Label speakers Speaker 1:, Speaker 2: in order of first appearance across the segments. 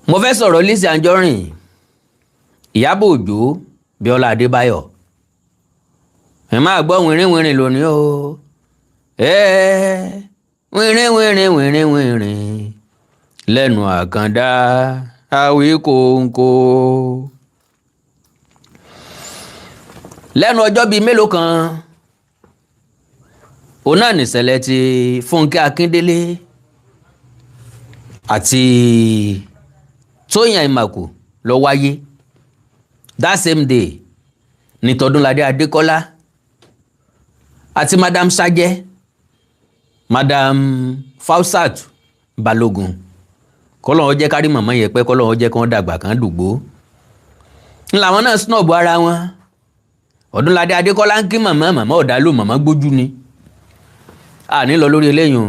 Speaker 1: Mo fẹ́ sọ̀rọ̀ Lizzy Anjorin, Ìyábọ̀ Òjó, Bíọ́lá Adébáyọ̀. Ẹ máa gbọ́ wìnrìn wìnrìn lónìí o, wìnrìn wìnrìn wìnrìn wìnrìn lẹ́nu àkàndá Àwíkòǹkò. Lẹ́nu ọjọ́ bíi mélòó kan, òun náà nìṣẹ̀lẹ̀ ti Fúnkẹ́ Akíndélé àti Tóyìn Àìmàkù lọ wáyé. That same day ní Tọdúnládé Adékọ́lá àti Madam Sajẹ, Madam Fausat Balógun, kọ́lọ́hún jẹ́ kárí màmá yẹn pẹ́, kọ́lọ́hún jẹ́ kí wọ́n dàgbà kán dùgbò ńlá wọn náà snob ara wọn. Ọdúnládé Adékọ́lá ń kí màmá, màmá ọ̀dà ló màmá gbójú ni. A ní lọ lórí eléyìí o,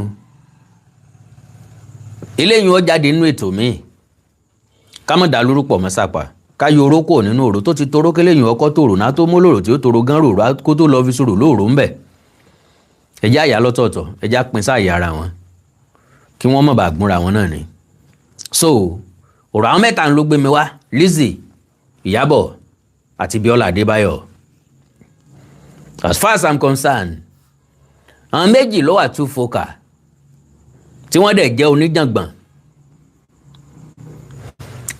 Speaker 1: eléyìí ó jáde nínú ètò míì. Ká má dá lórúkọ mọ́ sápà, ká yọ orókò nínú òró tó ti toró, kéléyìn ọkọ tòrò náà tó mólòrò tí ó tòrò gán rò kó tó lọ fi sòrò lóòrò ń bẹ̀. Ẹjẹ́ àyà lọ́tọ̀ọ̀tọ̀, ẹjẹ́ àpín sáàyè ara wọn kí wọ́n má bàa gúnra wọn náà ni. So ọ̀rọ̀ àwọn mẹ́ta ló gbé mi wá: Lizzy, Ìyábọ̀ àti Bíọ́lá Adébáyọ̀. As far as I'm concerned, àwọn méjì ló wà too vocal tí wọ́n dẹ̀ jẹ́ oníjàngbọ̀n.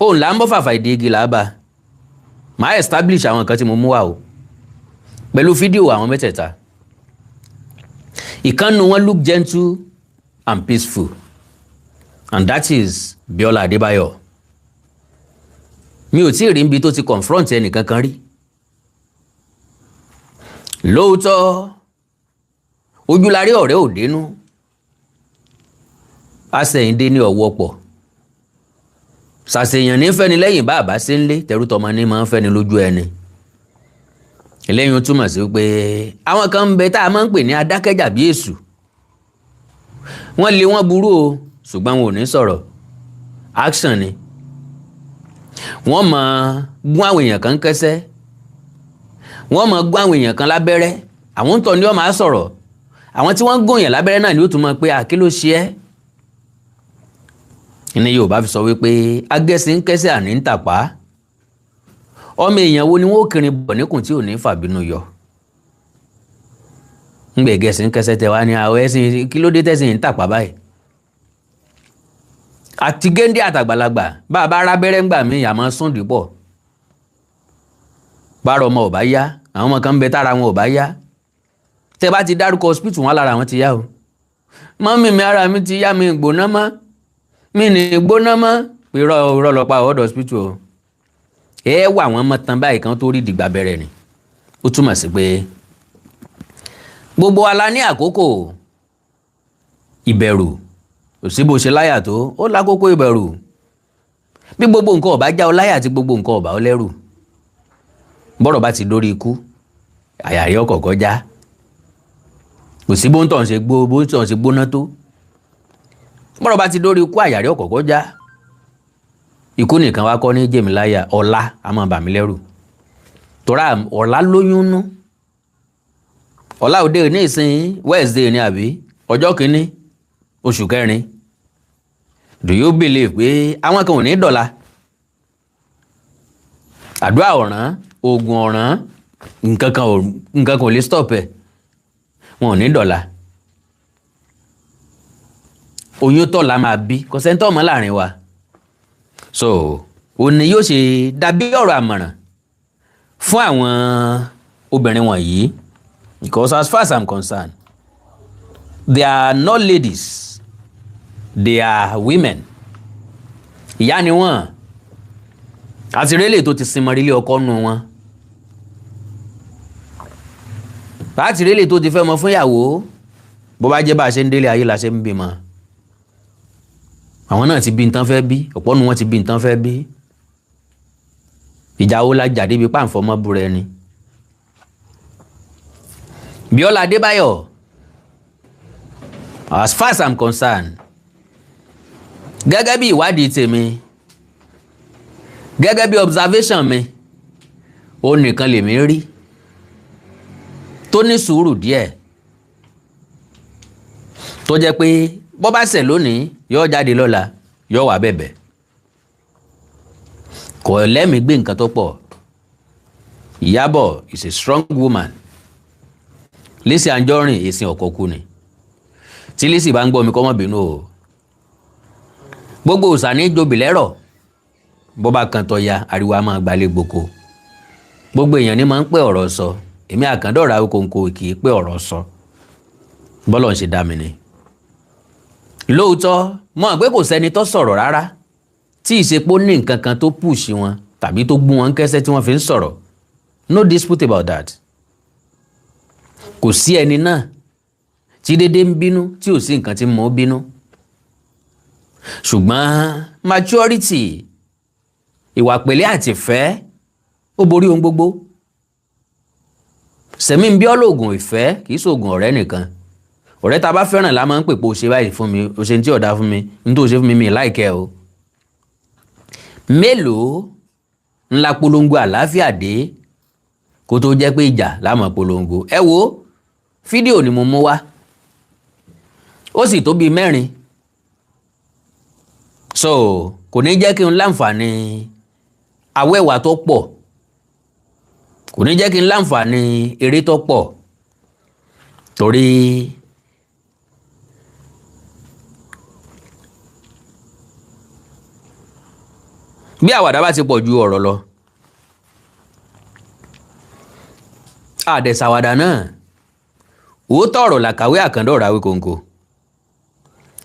Speaker 1: Òun là ń bọ́ fàfà ìdí igi là á bá. Màá establish àwọn nǹkan tí mo mú wá o pẹ̀lú fídíò àwọn mẹ́tẹ̀ẹ̀ta. Ìkànnù wọn look gentle and peaceful, and that is Bíọ́lá Adébáyọ̀. Mi ò tí ì rí ibi tó ti confront ẹnìkankan rí. Lóòótọ́, ojúlarí ọ̀rẹ́ ò dénú, àsẹ̀yìndé ní ọ̀wọ́ pọ̀, ṣàṣeyàn ní fẹ́ni lẹ́yìn bá àbá sí ń lé tẹrútọmọ ní máa ń fẹ́ni lójú ẹni. Eléyìí ó túmọ̀ sí pé àwọn kan ń bẹ tá a máa ń pè ní adákẹ́jà bí èṣù. Wọ́n lé wọ́n burú o, ṣùgbọ́n wọn ò ní sọ̀rọ̀, action ni. Wọ́n máa gún àwọn èèyàn kan kẹ́sẹ́, wọ́n máa gún àwọn èèyàn kan lábẹ́rẹ́. Àwọn ń tọ́ ni wọ́n máa sọ̀rọ̀. Àwọn tí wọ́n ń gún èèyàn lábẹ́rẹ́ náà ni ó tún máa pé àkí ló ṣe ẹ́. Ní Yorùbá fi sọ wípé agẹ́sìn ń kẹ́sẹ́ àní ń tàpá. Ọmọ èèyàn wo ni wọ́n ó kiri bọ̀ níkùn tí ò ní fàbínú yọ ńgbẹ̀? Gẹ̀ẹ́sì ń kẹsẹ̀ tẹ wá ní àwọn ẹ̀sìn, kí ló dé tẹ̀sìn ń tàpá báyìí? Àti géńdé àtàgbàlagbà, bá a bá rábẹ́rẹ́ ńgbà mí, àmọ́ sùn dípọ̀ bára ọmọ ò bá yá. Àwọn ọmọ kan ń bẹ tára wọn ò bá yá, tẹ bá ti dárúkọ hospital wọn, lára wọn ti yá o. Mummy mi, ara mi ti yá, mi gbóná mọ́, mi ní gbóná mọ́. Irọ́, irọ́ lọ pa ọ̀dọ̀ hospital o. Ẹ wà wọ́n mọ́ tán báyìí kan tó rí ìdìgbà bẹ̀rẹ̀ ni. Ó túmọ̀ sí pé gbogbo wa la ní àkókò ìbẹ̀rù. Kò sí bó ṣe láyà tó, ó lákòókò ìbẹ̀rù. Bí gbogbo nǹkan ọ̀bá já ọ láyà àti gbogbo nǹkan ọ̀bá ọ lẹ́rù, bọ́rọ̀ bá ti dórí ikú, àyà rí ọkọ̀ já. Kò sí bó ń tàn ṣe gbó, bó ń tàn ṣe gbóná tó, bọ́rọ̀ bá ti dórí ikú, àyà rí ọkọ̀ já. Ikú nìkan wá kọ́ ní jèmíláyà, ọ̀la a máa bà mí lẹ́rù tọ́ra ọ̀la lóyún nú. Ọ̀la òde ní ìsìn Wednesday ni àbí ọjọ́ kìíní oṣù kẹrin. Do you believe pé àwọn kan ò ní dọ̀la? Àdúrà ọ̀ràn, oògùn ọ̀ràn, nǹkan kan ò lè stop ẹ̀. Wọn ò ní dọ̀la. Oyún tọ̀la máa bí, kò sẹ́ńtọ́ mọ́ láàrin wa. So òní yóò ṣe dàbí ọ̀rọ̀ àmọ̀ràn fún àwọn obìnrin wọ̀nyí, because as far as I'm concerned, they are not ladies, they are women. Ìyá ni wọ́n. Àti rélè tó ti sinmọ rílé ọkọ nù wọn, láti rélè tó ti fẹ́ mọ fún ìyàwó. Bó bá jẹ́ bá a ṣe ń délé ayé la ṣe ń bímọ, àwọn náà ti bí nǹkan fẹ́ bí. Ọ̀pọ̀ nu wọn ti bí nǹkan fẹ́ bí. Ìjà wo la jà débi páǹfọ̀mọ́ búrẹ́ ni? Bíọ́lá Adébáyọ̀, as far as I'm concerned, gẹ́gẹ́ bí ìwádìí tèmi, gẹ́gẹ́ bí observation mi, ó nìkan lèmi rí tó ní sùúrù díẹ̀, tó jẹ́ pé bó bá ṣẹ̀ lónìí, yóò jáde lọ́la, yóò wá bẹ̀bẹ̀. Kò lẹ́mìí gbé nǹkan tó pọ̀. Ìyábọ̀ is a strong woman. Lizzy Anjorin, èsìn ọ̀kọ́ kú ni. Tí Lizzy bá ń gbọ́ mi, kọ́ mọ́ bínú o. Gbogbo òòsà ní jobi lẹ́rọ̀, bó bá kan tọ́ya, ariwo a máa gbalẹ̀ gboko. Gbogbo èèyàn ní máa ń pẹ́ ọ̀rọ̀ sọ. Èmi àkàndọ̀rà kòǹkò kì í pẹ́ ọ̀rọ̀ sọ, bọ́lọ̀ ń ṣe dá mi ni. Lóòótọ́ mọ̀ pé kò sẹ́ni tó sọ̀rọ̀ rárá tí ìsepò ní nǹkan kan tó push wọn tàbí tó gún wọn kẹ́sẹ́ tí wọ́n fi ń sọ̀rọ̀. No dispute about that. Kò sí ẹni náà tí dédé ń bínú tí ò sí nǹkan tí mò ń bínú, ṣùgbọ́n maturity, ìwà pẹ̀lẹ́ àti ìfẹ́, ó borí ohun gbogbo. Sẹ̀mí ń bí ọ́ lóògùn ìfẹ́, kì í ṣoògùn ọ̀rẹ́ nìkan. Ọ̀rẹ́ tá a bá fẹ́ràn la máa ń pè pé o ṣe báyìí fún mi, o ṣe ní tí ọ̀dà fún mi, ní tó o ṣe fún mi, mi láìkẹ́ o. Mélòó ńlá polongo àlàáfíà dé kó tó jẹ́ pé ìjà láàmú polongo? Ẹ wo fídíò ni mo mú wá, ó sì tó bíi mẹ́rin, so kò ní jẹ́ kí n láǹfààní awẹ́wà tó pọ̀, kò ní jẹ́ kí n láǹfààní eré tó pọ̀, torí bí àwàdà bá ti pọ̀ ju ọ̀rọ̀ lọ, àdẹ̀sàwàdà náà, òótọ́ ọ̀rọ̀ làkàwé àkàndọ̀rọ̀ Awíkonko.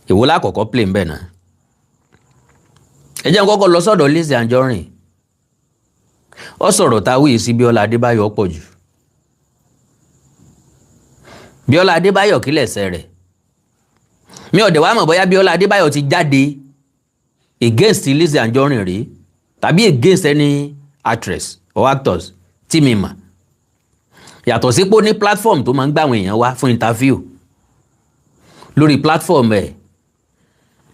Speaker 1: Èwo lákọ̀ọ́kọ́ play ń bẹ̀ náà? Ẹ jẹ́ n kọ́kọ́ lọ sọ́dọ̀ Lizzy Anjorin. Ó sọ̀rọ̀ táwí sí Bíọ́lá Adébáyọ̀ pọ̀ jù. Bíọ́lá Adébáyọ̀, kí lẹ̀ṣẹ̀ rẹ̀? Mi ò dẹ̀ wá mọ̀ bóyá Bíọ́lá Adébáyọ̀ ti jáde against Lizzy Anjorin rí tàbí against any actress or actors tí mi mọ̀, yàtọ̀ sí pé ó ní platform tó máa ń gbà àwọn èèyàn wá fún interview. Lórí platform ẹ̀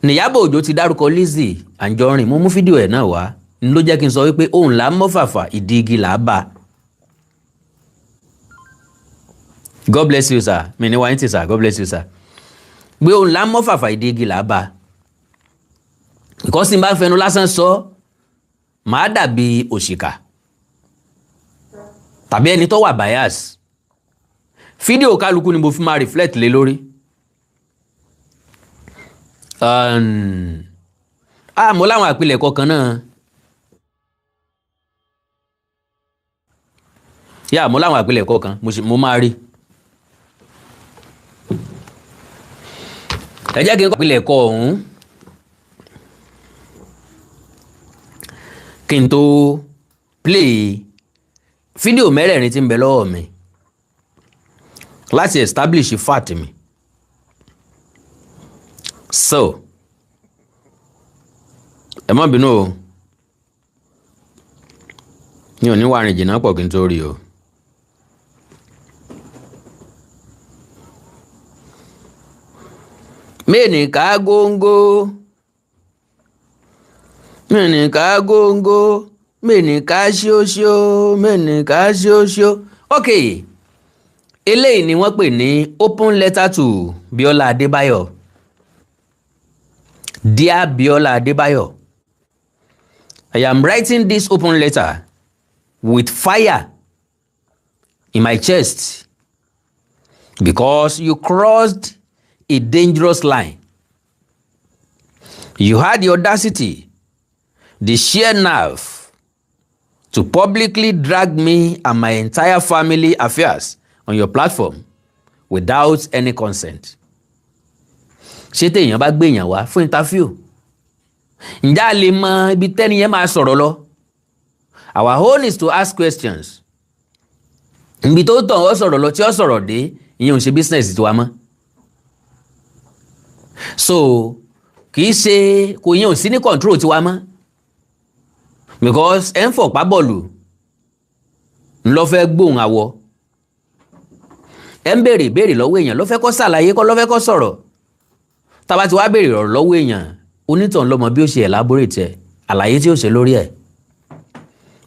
Speaker 1: nÌyábọ̀ Òjó ti dárúkọ Lizzy Anjorin. Mo mú fídíò ẹ̀ náà wá, ló jẹ́ kí n sọ wípé òun là á mọ́ fàfà, ìdí igi là á bá. God bless you, sir. Mi ní wáyé tí, sir. God bless you, sir. Gbé òun là á mọ́ fàfà, ìdí igi là á bá. Ìkọ́sí bá fẹnu lásán sọ, màá dàbí òṣìkà tàbí ẹni tó wà bias. Fídíò kálukú ni mo fi máa reflect lé lórí. Mo láwọn àpilẹ̀kọ kan náà yá, mo láwọn àpilẹ̀kọ kan mo máa rí. Ẹ jẹ́ kí n kọ́ àpilẹ̀kọ ọ̀hún kí n tó play fídíò mẹ́rẹ̀ẹ̀rin tí ń bẹ lọ́wọ́ mi láti establish fact mi. So ẹ má bínú o, mi ò ní wà rìn jìnnà pọ̀ kí n tó rí o. Mẹ́ẹ̀nì ká góńgó, mẹ́ẹ̀nì ká góńgó, mẹ́ẹ̀nì ká ṣíóṣíó, mẹ́ẹ̀nì ká ṣíóṣíó. Ok, eléyìí ni wọ́n pè ní open letter to Bíọ́lá Adébáyọ̀. Dear Bíọ́lá Adébáyọ̀, I am writing this open letter with fire in my chest because you crossed a dangerous line. You had the audacity, the sheer nerve to publicly drag me and my entire family affairs on your platform without any consent. Ṣé téèyàn bá gbéyàn wá fún interview, ǹjẹ́ a lè mọ ibi tẹ́ni yẹn máa sọ̀rọ̀ lọ? Our own is to ask questions. Ibi tó tàn ó sọ̀rọ̀ lọ tí ó sọ̀rọ̀ dé, ìyẹn ò ṣe business tiwa mọ́. So kì í ṣe kò yẹn ò sí ní control tiwa mọ́, because ẹ̀ ń fọ̀pá bọ̀lù ńlọ fẹ́ gbóhùn àwọ̀, ẹ̀ ń béèrè ìbéèrè lọ́wọ́ èèyàn ló fẹ́ kó ṣàlàyé kọ́, ló fẹ́ kó sọ̀rọ̀. Tá bá ti wá béèrè ọ̀rọ̀ lọ́wọ́ èèyàn, onítàn lọ́mọ bí ó ṣe elaborate ẹ̀, àlàyé tí ó ṣe lórí ẹ̀.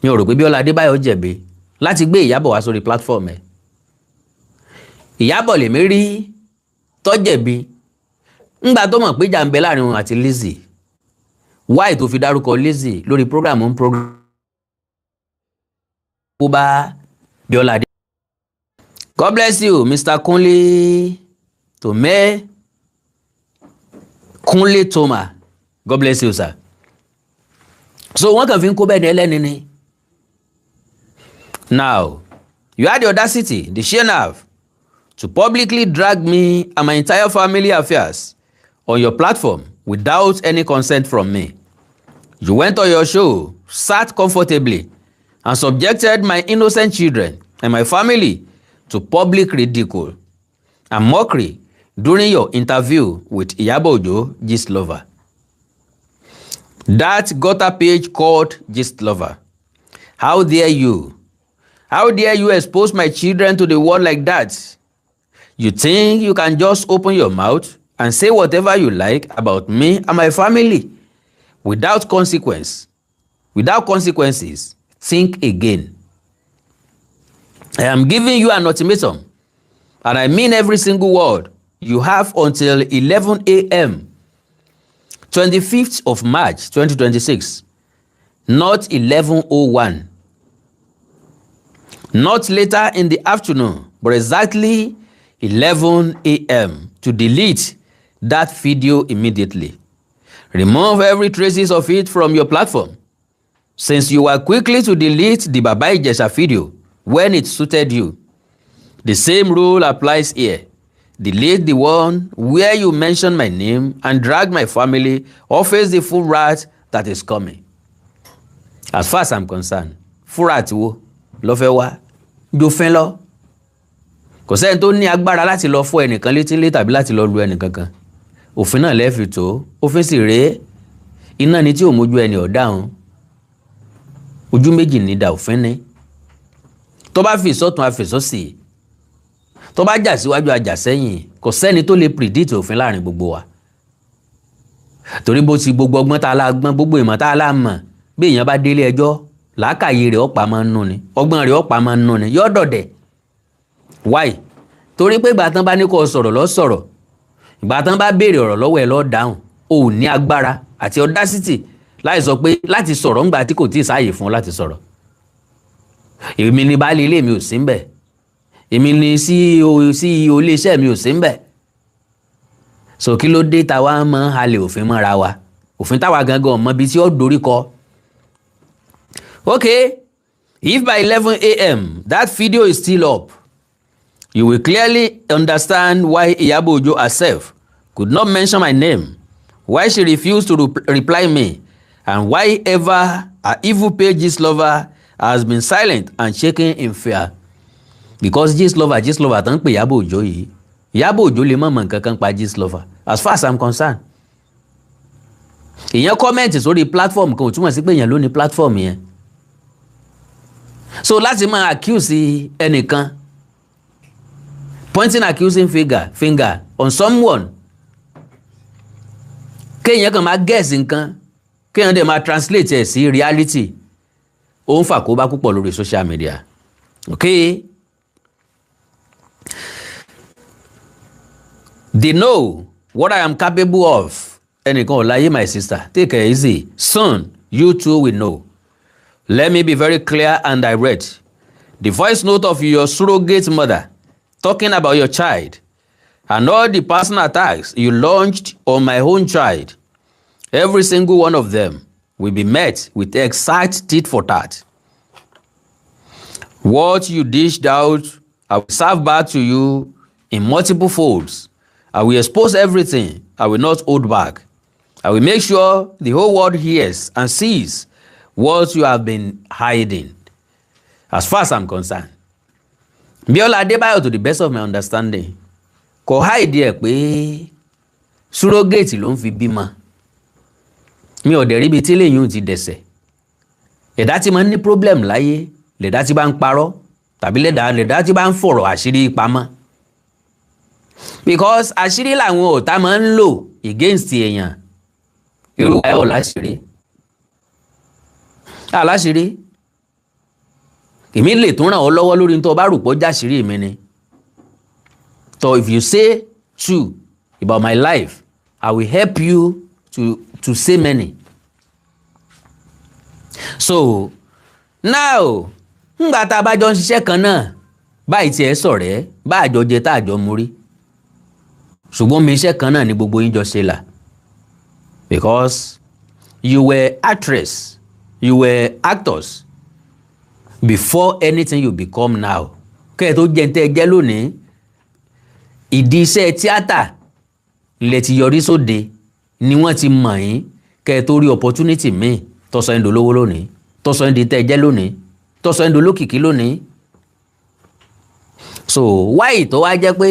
Speaker 1: Mi ò rò pé Bíọ́lá Adébáyọ̀ jẹ̀bi láti gbé Ìyábọ̀ wá sórí platform ẹ̀. Ìyábọ̀ lèmi rí tó jẹ̀bi ńgbà tó mọ̀ pé ìjà ń bẹ láàrin òun àti Lizzy. Why tó fi dárúkọ Lizzy lórí program ń program? Kó bá Bíọ́lá Adé. God bless you, Mr. Kunle Tome, Kunle Toma. God bless you, sir. So wọ́n kàn fi ń kó bẹ́ẹ̀ ní ẹlẹ́ni ni. Now, you had the audacity, the sheer nerve to publicly drag me and my entire family affairs on your platform without any consent from me. You went on your show, sat comfortably, and subjected my innocent children and my family to public ridicule and mockery during your interview with Iyabo Ojo, Gistlover. That gutter page called Gistlover. How dare you? How dare you expose my children to the world like that? You think you can just open your mouth and say whatever you like about me and my family without consequence? Without consequences? Think again. I am giving you an ultimatum, and I mean every single word. You have until 11 a.m. 25th of March 2026, not 11:01, not later in the afternoon, but exactly 11 a.m. to delete that video immediately. Remove every traces of it from your platform. Since you were quickly to delete the Baba Ijesha video when it suited you, the same rule applies here. Delete the one where you mention my name and drag my family or face the full wrath that is coming. As far as I'm concerned, full wrath wo ló fẹ́ wá jòfin lọ. Kò sẹ́ni tó ní agbára láti lọ fọ́ ẹnìkan létí lé tàbí láti lọ lu ẹnìkan kan. Òfin náà lẹ́ẹ̀fì tó, òfin sì rèé. Iná ni tí ò mójú ẹni ọ̀dáhùn. Ojú méjì ní ìdà òfin ní. Tó bá fi ìsọ̀tún àfẹ̀sọ́sì, tó bá jà síwájú àjà sẹ́yìn, kò sẹ́ni tó lè predict òfin láàrin gbogbo wa, torí bó ti gbogbo ọgbọ́n tá a la gbọ́n, gbogbo ìmọ̀ tá a la mọ̀, bí èèyàn bá délé ẹjọ́, làákàyè rẹ̀ ọ̀pá máa ń nú ni, ọgbọ́n rẹ̀ ọ̀pá máa ń nú ni, yọ́ dọ̀dẹ̀. Why? Torí pé ìgbà tán bá ní kó sọ̀rọ̀ lọ sọ̀rọ̀, ìgbà tán bá béèrè ọ̀rọ̀ lọ́wọ́ ẹ̀ lọ́ dáhùn. O ò ní agbára àti audacity láì sọ pé láti sọ̀rọ̀ ńgbà tí kò tí ì sáàyè fún ọ láti sọ̀rọ̀. Èmi ni baálé ilé mi ò sí ńbẹ̀, èmi ni CEO iléeṣẹ́ mi ò sí ńbẹ̀. So kí ló dé táwa máa ń halẹ̀ òfin mọ́ra wa, òfin táwa gangan ọmọ ibi tí ó dorí kọ? Okay, if by 11 a.m. that video is still up, you will clearly understand why Iyabo Ojo herself could not mention my name, why she refused to reply me, and why ever her evil page Gistlover has been silent and shaking in fear. Because Gistlover, Gistlover tó ń pè Iyabo Ojo yìí, Iyabo Ojo lè má mọ̀ nǹkan kan pa Gistlover. As far as I'm concerned, ìyẹn comment sórí platform kan ò túmọ̀ sí pé èèyàn ló ní platform yẹn. So láti máa accuse ẹnìkan, pointing accusing finger on someone, kéèyàn kàn máa guess nǹkan, kéèyàn dẹ̀ máa translate ẹ̀ sí reality, ó ń fàkóbá púpọ̀ lórí social media. Okay, they know what I am capable of. Ẹnìkan ò láyé. My sister, take it easy. Soon you too will know. Let me be very clear and direct. The voice note of your surrogate mother talking about your child and all the personal attacks you launched on my own child, every single one of them will be met with exact tit for tat. What you dished out, I will serve back to you in multiple folds. I will expose everything. I will not hold back. I will make sure the whole world hears and sees what you have been hiding. As far as I'm concerned, Bíọ́lá Adébáyọ̀, to the best of my understanding, kò hide ẹ̀ pé surrogate ló ń fi bímọ. Mi ò dẹ̀ ríbi tí lèyìn ti dẹ̀sẹ̀. Ẹ̀dá tí máa ń ní problem láyé lẹ̀dá tí bá ń parọ́ tàbí lẹ̀dá tí bá ń fọ̀rọ̀ àṣírí pamọ́, because àṣírí làwọn ọ̀tá máa ń lò against èèyàn. Irú ẹ̀ ọ̀ láṣìírí aláṣìírí, èmi lè tún ràn ọ́ lọ́wọ́ lórí tó o bá rò pé ó jáṣìírí mi ni. So if you say true about my life, I will help you to say many. So now, Ńgbà tá a bá jọ ń ṣiṣẹ́ kan náà báyìí, tiẹ̀ sọ̀rẹ́ bá àjọ jẹ tá àjọ mú rí, ṣùgbọ́n mi iṣẹ́ kan náà ni gbogbo yín jọ ṣe là, because you were actress, you were actors before anything you become now. Kẹ́ ẹ tó jẹ́ ń tẹ́ ẹ jẹ́ lónìí, ìdí iṣẹ́ tíátà lẹ ti yọrí sóde ni wọ́n ti mọ̀ yín, kẹ́ ẹ tó rí opportunity míì tó sọ ẹ́ ń dolówó lónìí, tó sọ ẹ́ ń di tẹ́ ẹ jẹ́ lónìí, tó sọ ẹ́ ń dolókìkí lónìí. So why tó wá jẹ́ pé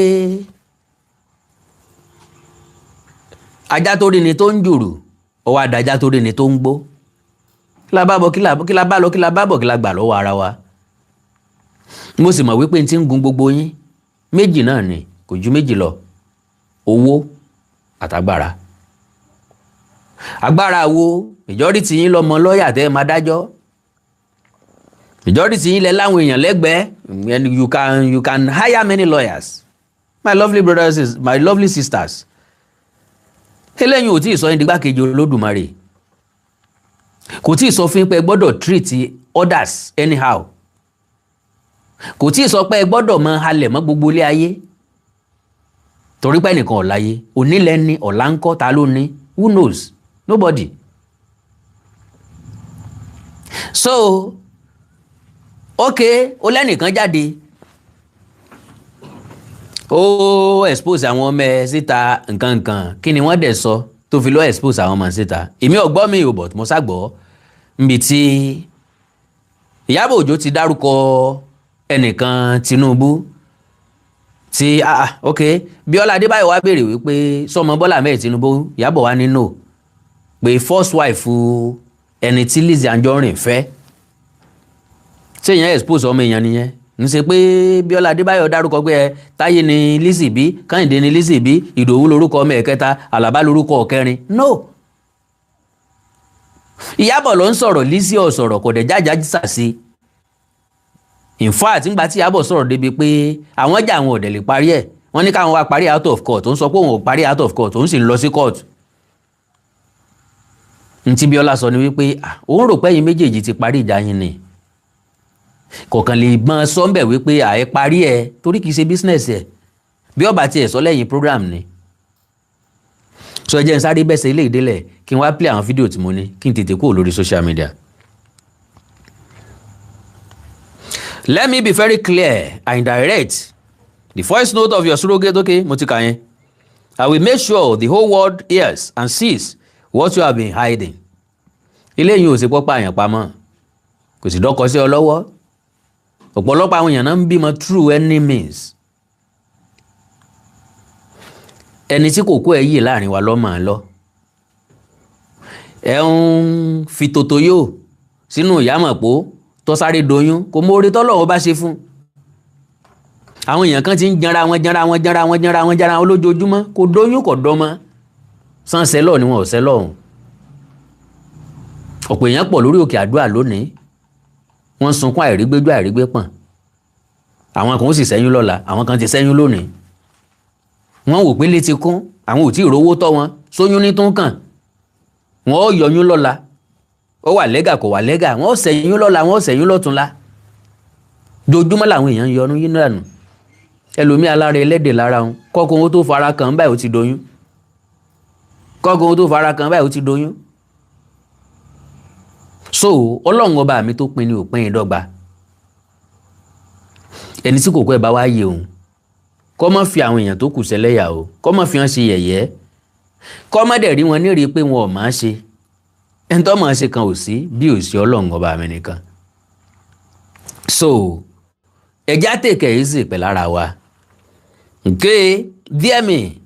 Speaker 1: ajá tó rí ni tó ń jùrù, ó wá dájá tó rí ni tó ń gbó? Kí la bá bọ̀, kí la bá lọ, kí la bá bọ̀, kí la gbà lọ́wọ́ ara wa? Mo sì mọ̀ wípé n ti ń gun gbogbo yín méjì náà ni, kò ju méjì lọ: owó àtàgbára. Agbára wo? Majority yín lọ́mọ lọ́ọ̀yà tẹ́ ẹ máa dájọ́, majority yín lẹ láwọn èèyàn lẹ́gbẹ̀ẹ́, and you can hire many lawyers, my lovely brothers, my lovely sisters. Eléyìí ò tí ì sọ yín digbákejì Olódùmarè, kò tí ì sọ fún yín pé ẹ gbọ́dọ̀ treat others anyhow, kò tí ì sọ pé ẹ gbọ́dọ̀ mọ halẹ̀ mọ́ gbogbo ilé ayé, torí pé ẹnìkan ọ̀láyé onílẹ̀ ní ọ̀la ńkọ́, ta ló ní? Who knows? Nobody. So ok, ó lẹ́nìkan jáde, ó expose àwọn ọmọ ẹ síta nǹkan nǹkan. Kí ni wọ́n dẹ̀ sọ tó fi lọ expose àwọn ọmọ síta? Èmi ò gbọ́ mi ò, but mo ṣàgbọ́ níbi tí Ìyábọ̀ Òjó ti dárúkọ ẹnìkan, Tinubu, tí ok, Bíọ́lá Adébáyọ̀ wá béèrè wípé sọmọ Bọ́lá Ahmed Tinubu? Ìyábọ̀ wá nínú pé first wife ẹni tí Lizzy Anjorin fẹ́. Ṣé èèyàn expose ọmọ èèyàn nìyẹn? Ń ṣe pé Bíọ́lá Adébáyọ̀ dárúkọ pé ẹ Táyé ni Lizzy bí, Kẹ́hìndé ni Lizzy bí, Ìdòwú lorúkọ ọmọ ẹ̀kẹta, Àlàbá lorúkọ ọ̀kẹrin. No, Ìyábọ̀ ló ń sọ̀rọ̀, Lizzy ò sọ̀rọ̀, kò dẹ̀ jájá sàsí. In fact, ńgbà tí Ìyábọ̀ sọ̀rọ̀ débi pé àwọn jà, àwọn ò dẹ̀ lè parí ẹ̀, wọ́n ní káwọn wá parí out of court, ó ń sọ pé òun ò parí out of court, òun sì ń lọ sí court. Ntí Bíọ́lá sọ ni wípé òun rò pé ẹ̀yin méjèèjì ti parí ìjà yín ni, kọ̀ọ̀kan lè gbọ́n sọ́ńbẹ̀ wípé àì parí ẹ̀, torí kìí ṣe business ẹ̀, bí ọba tiẹ̀ sọ lẹ́yìn program ni. Sọ ẹ jẹ́ n sáré bẹ́sẹ̀ ilé ìdílẹ̀, kí n wá play àwọn fídíò tí mo ní, kí n tètè kúrò lórí social media. Let me be very clear and direct. The voice note of your surrogate, okay, mo ti kà yẹn. I will make sure the whole world hears and sees what you have been hiding. Eléyìí ò sí pọ́pọ́ àyàn pamọ́, kò sì dọ́kọ sí ọ lọ́wọ́. Ọ̀pọ̀lọpọ̀ àwọn èèyàn náà ń bímọ through any means. Ẹni tí kò kó ẹ yìí láàrin wa lọ́mọ lọ. Ẹ ń fi tòtò yóò sínú ìyámọ̀pó tó sáré doyún, kò mọ oore tọ́lọ́run bá ṣe fún. Àwọn èèyàn kan ti ń janra wọn, janra wọn, janra wọn, janra wọn, janra wọn lójoojúmọ́, kò dóyún, kò dọ́mọ. Sàn sẹ́lọ̀ ni wọn ò sẹ́lọ̀ ọ̀hún. Ọ̀pọ̀ èèyàn pọ̀ lórí òkè àdúrà lónìí, wọ́n ń sunkún àìrígbéjú àìrígbé pọ̀n. Àwọn kan ó sì ṣẹ́yún lọ́la, àwọn kan ti ṣẹ́yún lónìí. Wọ́n wò pé létí kún, àwọn ò tí ì rówó tọ́ wọn sóyún ní tó ń kàn. Wọ́n ó yọyún lọ́la, ó wà lẹ́gà, kò wà lẹ́gà, wọ́n ó ṣẹ́yún lọ́la, wọ́n ó ṣẹ́yún lọ́túnla. Dojúmọ́ làwọn èèyàn ń yọnu yín dànù. Ẹlòmíì alára ẹlẹ́dẹ̀ lára wọn, kọ́kọ́ owó tó fara kàn báyìí, ó ti doyún. Kọ́kọ́ owó tó fara kàn báyìí, ó ti doyún. So Ọlọ́run ọba mi tó pin ní òpin ìdọ́gba. Ẹni tí kò kọ́ ẹ bá wá yé òun, kọ́ mọ́ fi àwọn èèyàn tó kù sẹ́lẹ̀yà o, kọ́ mọ́ fi hàn ṣe yẹ̀yẹ́, kọ́ mọ́ dẹ̀ rí wọn nírìí pé wọn ò máa ṣe. Ẹni tó máa ṣe kan ò sí bí ò sí Ọlọ́run ọba mi nìkan. So ẹja take it easy pẹ̀lú ara wa. Okay, dear me,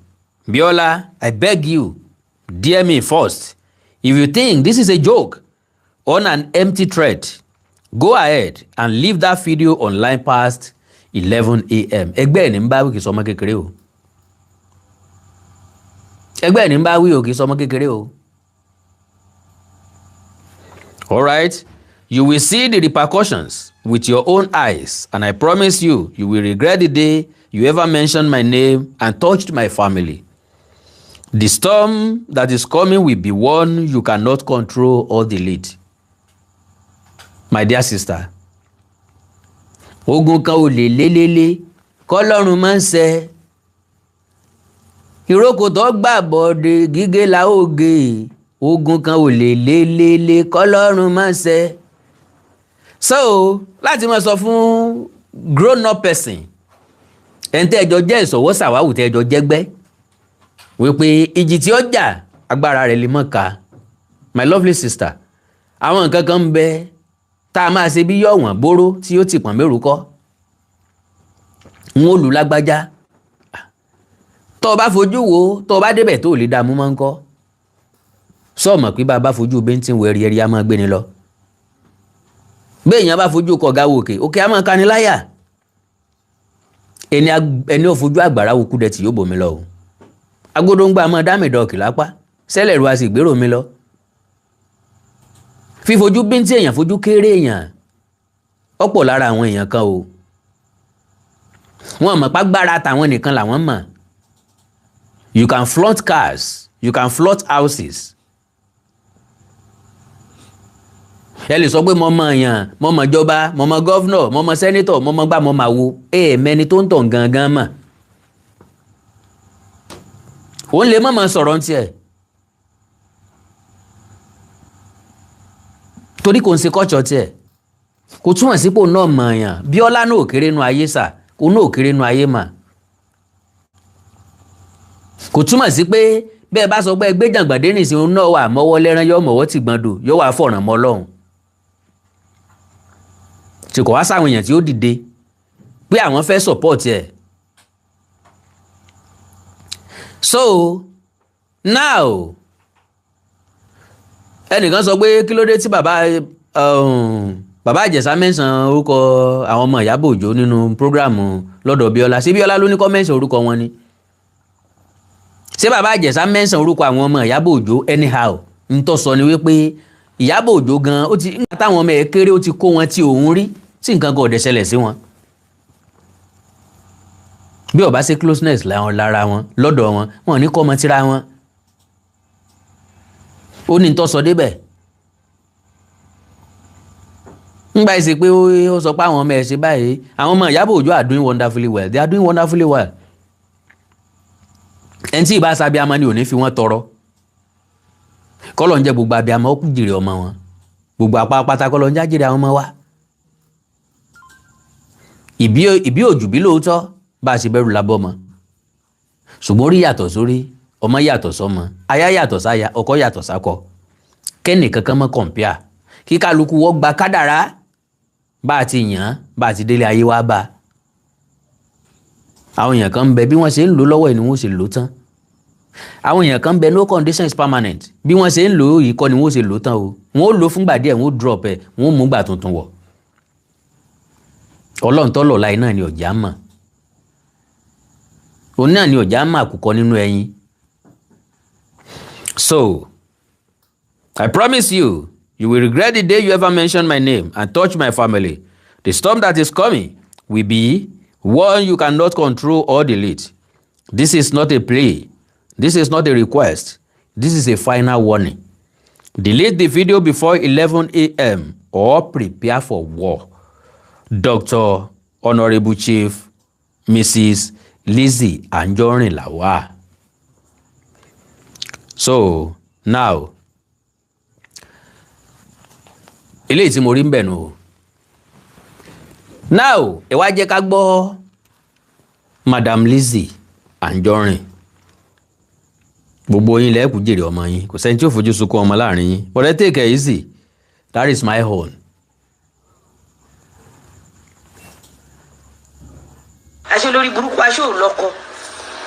Speaker 1: Biola, I beg you, dear me first. If you think this is a joke on an empty threat, go ahead and leave that video online past 11 a.m. Ẹgbẹ́ ẹ̀ ní ń bá wí, kì í sọmọ kékeré o. Ẹgbẹ́ ẹ̀ ní ń bá wí o, kì í sọmọ kékeré o. Alright, you will see the repercussions with your own eyes, and I promise you, you will regret the day you ever mentioned my name and touched my family. The storm that is coming will be one you cannot control or delete. My dear sister, Ogun kan ò lè lélélé kọ́lọ́run máa ń ṣe. Ìrókò tó gbà bọ̀dé gígé la ó gé. Ogun kan ò lè lélélé kọ́lọ́run máa ń ṣe. So láti máa sọ fún grown up person, ẹni tẹ́ ẹjọ́ jẹ́ ìsọ̀wọ́ sàwáwù, tẹ́ ẹjọ́ jẹ́gbẹ́, wípé ìjì tí ó jà, agbára rẹ̀ lè mọ̀ ká. My lovely sister, àwọn nǹkan kan ń bẹ tá a máa ṣe bí yọ̀wọ̀n bóró tí ó ti pọ̀n mẹ́rù kọ́ ń ó lù lágbájá. Tó o bá fojú wo, tó o bá débẹ̀ tó o lè dààmú máa ń kọ́ sọ́ọ̀mọ̀ pé bá a bá fojú bẹ́ńtì wọ ẹ̀rí ẹ̀rí á máa gbé ni lọ. Béèyàn bá fojú kọ̀ọ̀gá wòkè òkè á máa kani láyà. Ẹni ò fojú àgbàrá wo kúdẹ tí yóò bomi lọ o. Agbódóńgbà máa dá mi dọ̀kì lápá sẹ́lẹ̀ ru, a sì gbèrò mi lọ. Fífojú bíntín èèyàn, fojú kéré èèyàn, ọ̀pọ̀ lára àwọn èèyàn kan o. Wọn mọ̀ pàgbára tàwọn nìkan làwọn mọ̀. You can flaunt cars, you can flaunt houses. Ẹ lè sọ pé mo mọ èèyàn, mo mọ ìjọba, mo mọ governor, mo mọ senator, mo mọ gbá, mo mà wo. Ẹ mẹni tó ń tàn gangan mọ̀, òun lè má máa sọ̀rọ̀ ní tiẹ̀ torí kò ń ṣe kọ́tsọ̀ tiẹ̀. Kò túmọ̀ sípò náà mọ̀ èèyàn. Bíọ́lá náà ò kéré nu ayé sà, kò náà ò kéré nu ayé mà. Kò túmọ̀ sí pé bẹ́ẹ̀ bá sọ pé ẹgbẹ́ jàǹgbàdé nìsín, òun náà wà mọ́wọ́ lẹ́rán, yọ mọ́wọ́ tìgbọ́n dò, yọ wà fọ̀ràn mọ́ Ọlọ́run tí kò wá sáwọn èèyàn tí ó dìde pé àwọn fẹ́ support ẹ̀. So now, ẹnìkan sọ pé kí ló dé tí bàbá Ìjẹ̀ṣà mẹ́sàn orúkọ àwọn ọmọ Ìyábọ̀ Òjó nínú program lọ́dọ̀ Bíọ́lá. Ṣé Bíọ́lá ló ní kó mẹ́sàn orúkọ wọn ni? Ṣé bàbá Ìjẹ̀ṣà mẹ́sàn orúkọ àwọn ọmọ Ìyábọ̀ Òjó anyhow? Ń tó sọ ni wípé Ìyábọ̀ Òjó gan, ó ti nígbà táwọn ọmọ ẹ̀ kéré, ó ti kó wọn tí òun rí tí nǹkan kan ò dẹ̀ ṣẹlẹ̀ sí wọn. Bí ó bá ṣe closeness láwọn lára wọn lọ́dọ̀ wọn, wọn ò ní kọ́ ọmọ tíra wọn. Ó ní tó sọ débẹ̀ ńgbà yìí ṣe pé ó sọ pé àwọn ọmọ ẹ̀ ṣe báyìí. Àwọn ọmọ Ìyábọ̀ Òjó are doing wonderfully well, they are doing wonderfully well. Ẹni tí ìbá sábẹ́ amọ́ ni ò ní fi wọ́n tọrọ. Kọ́lọ̀ ń jẹ́ gbogbo abiyamọ ó kú jèrè ọmọ wọn, gbogbo apá pátá kọ́lọ̀ ń já jèrè àwọn ọmọ wa. Ìbí òjù bí lóòótọ́ bá a ṣe bẹ̀rù lábọ́ mọ́, ṣùgbọ́n orí yàtọ̀ sórí, ọmọ yàtọ̀ sọ́mọ, aya yàtọ̀ sáya, ọkọ yàtọ̀ sákọ. Kẹ́nì kankan mọ́ kọ̀ǹpíà, kí kálukú wọ́n gba kádàrá bá a ti yàn án, bá a ti délé ayé wá bá a. Àwọn èèyàn kan ń bẹ, bí wọ́n ṣe ń lò lọ́wọ́ ẹ̀ ni wọ́n ṣe lò tán. Àwọn èèyàn kan ń bẹ, no condition is permanent. Bí wọ́n ṣe ń lò yìí kọ́ ni wọ́n ṣe lò tán o. Wọ́n ó lò fúngbà díẹ̀, wọ́n ó drop ẹ̀, wọ́n ó mú gbà tuntun wọ̀. Ọlọ́run tọ́lọ̀ láì náà ni ọ̀já mọ̀, òun náà ni ọ̀já mọ̀ àkùkọ nínú ẹyin. So I promise you, you will regret the day you ever mention my name and touch my family. The storm that is coming will be one you cannot control or delete. This is not a plea. This is not a request. This is a final warning. Delete the video before 11 a.m. or prepare for war. Dr. Honorable Chief Mrs. Lizzie Anjorin Lawal. So now, eléyìí tí mo rí ń bẹ̀ nù o. Now, ẹ wá jẹ́ ká gbọ́ Madam Lizzie Anjorin. Gbogbo yín lẹ́ẹ̀kú jèrè ọmọ yín, kò sẹ́ni tí ó fojú sunkún ọmọ láàrin yín, but ẹ take it easy, that is my own.
Speaker 2: Aṣọ lórí burúkú, aṣọ ò lọ́kọ,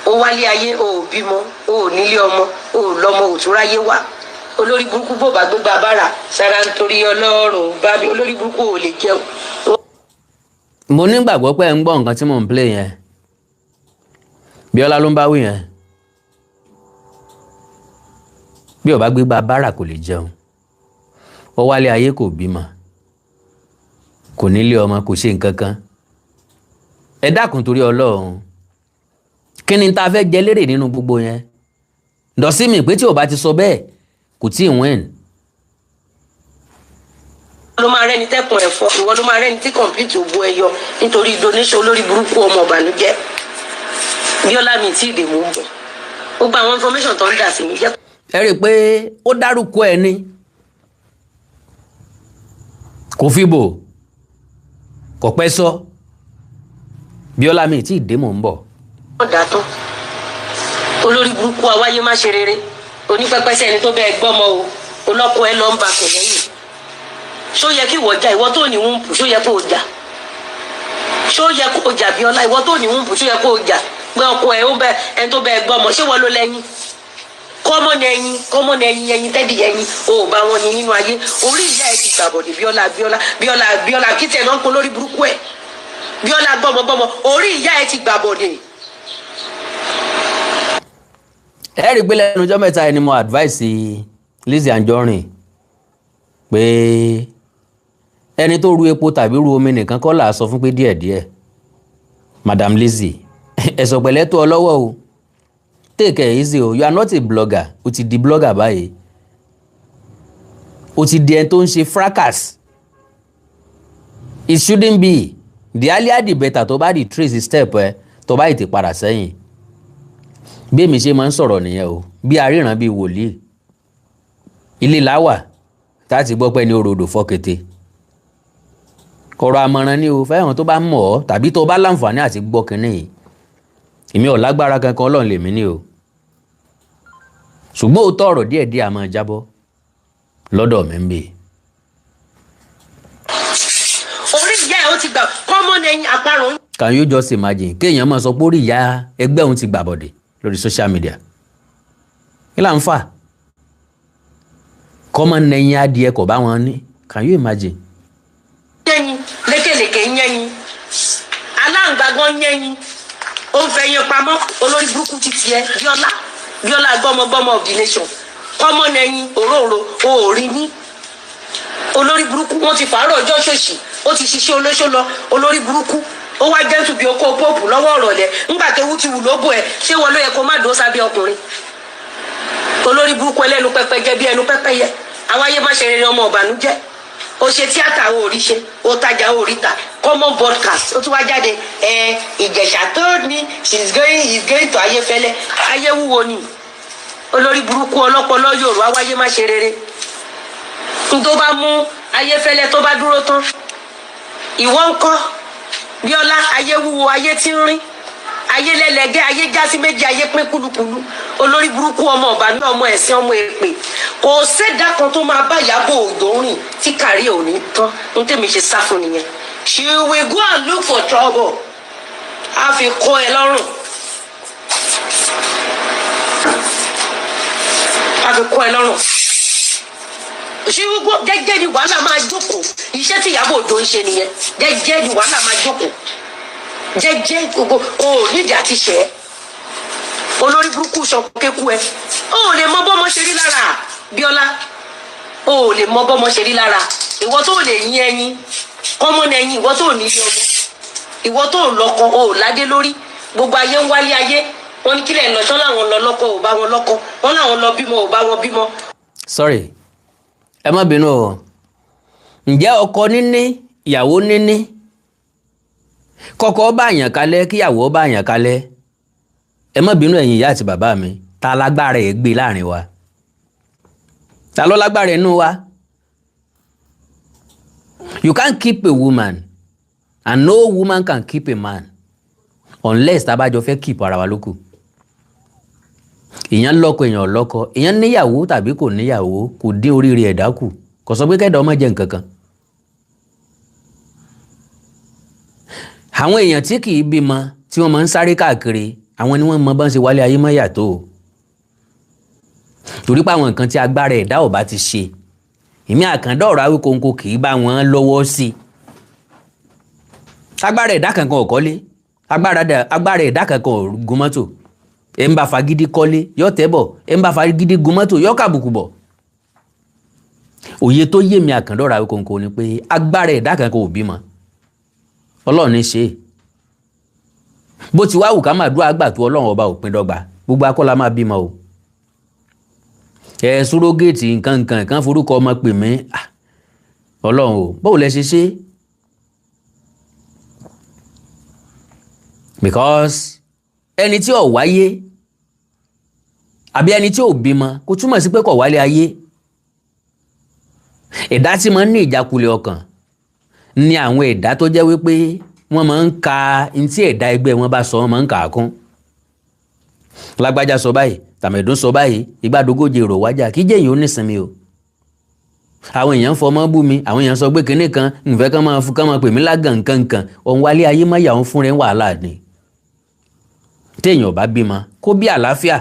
Speaker 2: ó wálé ayé, o ò bímọ, o ò nílé ọmọ, o ò lọ́mọ, ò tún ráyé wá. Olórí burúkú, bó bá gbégbá bára sára nítorí Ọlọ́run bá mi, olórí burúkú, ò lè jẹun.
Speaker 1: Mo nígbàgbọ́ pé ẹ̀ ń gbọ́ nǹkan tí mò ń play yẹn. Bíọ́lá ló ń bá wí yẹn. Bí ó bá gbégbá bára, kò lè jẹun. Ó wálé ayé, kò bímọ, kò nílé ọmọ, kò ṣe nǹkan kan. Ẹ dákun, torí Ọlọ́run, kí ni tá a fẹ́ jẹ lérè nínú gbogbo yẹn? Dọ̀sí mi pé tí ò bá ti sọ bẹ́ẹ̀, kò tí ì win.
Speaker 2: Ló máa rẹ́ni tẹ́kùn ẹ̀fọ́, ìwọ ló máa rẹ́ni tí complete ògbó ẹ yọ nítorí donation. Olórí burúkú, ọmọ ọ̀bànújẹ́ Bíọ́lá, mi tí ì dè, mò ń bọ̀. Gbogbo àwọn information tó ń dà sí mi jẹ́.
Speaker 1: Ẹ rí i pé ó dárúkọ ẹ ní kò fi bò, kò pẹ́ sọ. Bíọ́lá, mi tí ì dé, mò ń bọ̀.
Speaker 2: Wọ́n dà tán. Olórí burúkú, awáyé má ṣe rere, onípẹ́pẹ́sẹ́, ẹni tó bẹ́ẹ̀ gbọ́mọ o, olọ́kọ ẹ lọ ń ba kò lẹ́yìn. Ṣó yẹ kí ìwọ jà? Ìwọ tó ní wúńpù, ṣó yẹ kó o jà? Ṣó yẹ kó o jà, Bíọ́lá? Ìwọ tó ní wúńpù, ṣó yẹ kó o jà pé ọkọ ẹ ó bẹ ẹni tó bẹ́ẹ̀ gbọ́mọ? Ṣé wọ́n ló lẹ́yìn kọ́mọ́ ní ẹyin, kọ́mọ́ ní ẹyin, ẹyin tẹ́dí ẹyin o ò bá wọn ní nínú ayé. Orí ìyá ẹ ti gbàbọ̀dé. Bíọ́lá, Bíọ́lá, Bíọ́lá, Bíọ́lá, kí tiẹ̀ náà ń kó lórí burúkú ẹ̀. Bíọ́lá gbọ́mọgbọ́mọ, orí ìyá ẹ ti gbàbọ̀dé.
Speaker 1: Ẹ rí i pé lẹ́nu ọjọ́ mẹ́ta yìí ni mo advice Lizzy Anjorin pé ẹni tó ru epo tàbí ru omi nìkan kọ́ là á sọ fún pé díẹ̀díẹ̀. Madam Lizzy, ẹ̀sọ̀ pẹ̀lẹ́ tó ọ lọ́wọ́ o. Take it easy o. You are not a blogger. O ti di blogger báyìí, o ti di ẹni tó ń ṣe fracas. It shouldn't be. The earlier the better. Tó bá di trace step ẹ, tó bá ètè padà sẹ́yìn, bí èmi ṣe máa ń sọ̀rọ̀ nìyẹn o, bí aríran, bíi wòlíì. Ilé láwà tá a ti gbọ́ pé ní orodò fọ́kété. Ọ̀rọ̀ àmọ̀ràn ni o fẹ́ràn. Tó bá mọ̀ ọ́ tàbí tó bá láǹfààní àti gbọ́ kínní yìí, èmi ò lágbára kankan, Ọlọ́run lèmi ní o, ṣùgbọ́n òótọ́ ọ̀rọ̀ díẹ̀díẹ̀ a máa jábọ́ lọ́dọ̀ mi ń bè.
Speaker 2: Orí ìyá ẹ ó ti gbà kọ́mọ́ ní ẹyin àparò.
Speaker 1: Can you just imagine kéèyàn máa sọ pé orí ìyá ẹgbẹ́ òun ti gbàbọ̀dẹ̀ lórí social media? Kí là ń fà kọ́mọ nẹ̀yìn adìẹ kò bá wọn ní? Can you imagine?
Speaker 2: Yẹ́yin lékèlékè ń yẹ́yin, aláǹgbàgbọ́n yẹ́yin, ó ń fẹ́ yẹn pamọ́. Olórí burúkú ti tiẹ̀, Bíọ́lá, Bíọ́lá gbọ́mọgbọ́mọ of the nation, kọ́mọ nẹ̀yìn òróǹro òòrí ní. Olórí burúkú, wọn ti fàárọ̀ ọjọ́ ṣòṣì, ó ti ṣiṣẹ́ olóṣó lọ. Olórí burúkú, ó wá jẹ́ntù bí okó póòpù lọ́wọ́ ọ̀rọ̀lẹ́ ńgbà tó wú ti wù lóbò ẹ̀. Ṣé wọn ló yẹ kó má dúró sábẹ́ ọkùnrin? Olórí burúkú, ẹlẹ́nu pẹ́pẹ́ jẹ́ bí ẹnu pẹ́pẹ́yẹ, àwáyé má ṣe rere, ọmọ ọ̀bànújẹ́. Ó ṣe tíátà, ó rí ṣe, ó tajà, ó rí ta. Common broadcast, ó tún wá jáde ẹ. Ìjẹ̀ṣà told me she is going, he is going to Ayéfẹ́lẹ́. Ayé wúwo ni. Olórí burúkú, ọlọ́pọlọ yòrò, àwáyé má ṣe rere. N tó bá mú Ayéfẹ́lẹ́ tó bá dúró tán, ìwọ ń kọ́? Bíọ́lá, ayé wúwo, ayé tí ń rín, ayé lẹ́lẹ́gẹ́, ayé jásí méjì, ayé pín kúlukúlu. Olórí burúkú, ọmọ ọba ní, ọmọ ẹ̀sìn, ọmọ èpè. Kò sẹ́dá kan tó máa bá Ìyábọ̀ Òjó rìn tí kárí ò ní tán. N tèmi ṣe sá fún nìyẹn. She will go and look for trouble, á fi kọ́ ẹ lọ́rùn, á fi kọ́ ẹ lọ́rùn. She will go. Jẹ́jẹ́ ni wàhálà máa jókòó. Iṣẹ́ tí Ìyábọ̀ Òjó ń ṣe nìyẹn. Jẹ́jẹ́ ni wàhálà máa jókòó jẹ́jẹ́. Gbogbo o ò nídìí àti ṣẹ́. Olórí burúkú, sọ kéku ẹ. O ò lè mọ bọ́mọ ṣe rí lára Bíọ́lá. O ò lè mọ bọ́mọ ṣe rí lára. Ìwọ tó lè yín ẹyin kọ́mọ ní ẹyin, ìwọ tó ní ilé ọmọ, ìwọ tó lọ́kọ, o ò ládé lórí. Gbogbo ayé ń wálé ayé wọn ní kílẹ̀ lọ́sọ́ làwọn lọ lọ́kọ, ò bá wọn lọ́kọ, wọn làwọn lọ bímọ, ò bá wọn bímọ.
Speaker 1: Sorry, ẹ má bínú o. Ǹjẹ́ ọkọ níní, ìyàwó níní, kọ́kọ́ bá àyàn kalẹ̀, kíyàwó bá àyàn kalẹ̀, ẹ má bínú, ẹ̀yin ìyá àti bàbá mi, ta lágbára ẹ̀ gbé láàrin wa? Ta ló lágbára ẹ̀ nú wa? You can't keep a woman and no woman can keep a man unless tá a bá jọ fẹ́ keep ara wa lókù. Èèyàn lọ́kọ, èèyàn lọ́kọ, èèyàn níyàwó tàbí kò níyàwó, kò dín oríire ẹ̀dá kù. Kò sọ pé kẹ́dà ọmọ jẹ nǹkan kan. Àwọn èèyàn tí kì í bímọ, tí wọ́n máa ń sáré káàkiri, àwọn ni wọ́n mọ bọ́n ṣe wálé ayé mọ́ yàtọ̀ o, torí pé àwọn nǹkan tí agbára ẹ̀dá ò bá ti ṣe, èmi àkàndá ọ̀rọ̀ Awíkonko kì í bá wọn lọ́wọ́ sí i. Agbára ẹ̀dá kankan ò kọ́lé, agbára ẹ̀dá kankan ò gun mọ́tò. Ẹ̀ ń bá fagídí kọ́lé yọ tẹ́ bọ̀, ẹ̀ ń bá fagídí gun mọ́tò yọ kàbùkù bọ̀. Òye tó yé mi, àkàndá ọ̀rọ̀ Awíkonko, ni pé agbára ẹ̀dá kankan ò bímọ. Ọlọ́run ní ṣe é. Bó ti wá wù ká máa dúró àgbà tó, Ọlọ́run ọba ò pín dọ́gba. Gbogbo akọ́lá máa bímọ o. Ẹ surrogate, nǹkan nǹkan nǹkan, forúkọ ọmọ pè mí. Ọlọ́run o, báwo lẹ ṣe ṣe? Because ẹni tí ò wáyé àbí ẹni tí ò bímọ kò túmọ̀ sí pé kò wálé ayé. Ẹ̀dá tí máa ń ní ìjákulẹ̀ ọkàn ni àwọn ẹ̀dá tó jẹ́ wípé wọ́n máa ń ka ntí ẹ̀dá ẹgbẹ́ wọn bá sọ, wọ́n máa ń kà á kún. Lágbájá sọ báyìí, tàmẹ̀dún sọ báyìí, ìgbàdógójì èrò wájà kí jẹ́yìn ó nísinmi o. Àwọn èèyàn fọmọ bú mi, àwọn èèyàn sọ pé kinní kan nfẹ́ kán máa kán máa pè mí lágàn nkankan. Òun wálé ayé má yà òun fúnra ẹ̀ wàhálà ni. Téèyàn bá bímọ kó bí àlàáfíà.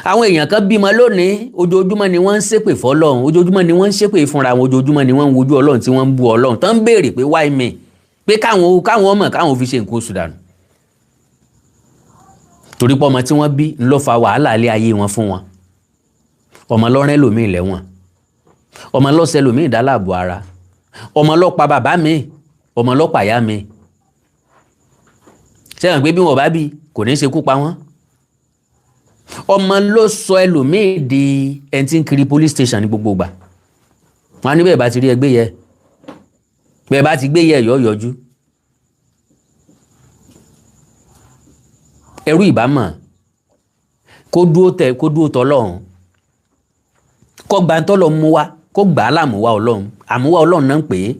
Speaker 1: Àwọn èèyàn kan bímọ lónìí, ojoojúmọ́ ni wọ́n ń ṣépè fọ́lọ́run, ojoojúmọ́ ni wọ́n ń ṣépè fúnra wọn, ojoojúmọ́ ni wọ́n ń wojú Ọlọ́run tí wọ́n ń bú Ọlọ́run, tán ń béèrè pé why me, pé káwọn ọmọ káwọn fi ṣe nǹkan oṣù dànù. Torí pé ọmọ tí wọ́n bí ń lọ fa wàhálà ilé ayé wọn fún wọn. Ọmọ lọ́rẹ́ lòmíì lẹ́wọ̀n, ọmọ lọ́sẹ̀ lòmíì dáláàbò ara, ọmọ ló pa bàbá mi, ọmọ ló pa ìyá mi. Sẹ́yìn pé bí wọn bá bí kò ní í ṣe kú pa wọ́n. Ọmọ ló sọ ẹlòmíì di ẹni tí ń kiri police station ní gbogbo ìgbà. Wọn á ní bẹ́ẹ̀ bá ti rí ẹgbẹ́ yẹ, bẹ́ẹ̀ bá ti gbé yẹ yọ yọjú. Ẹrú ìbámọ̀ kó dúró tẹ, kó dúró tọlọ́run, kó gba tọ́lọ́ mú wá, kó gbà á lámúwá Ọlọ́run. Àmúwá Ọlọ́run náà ń pè é.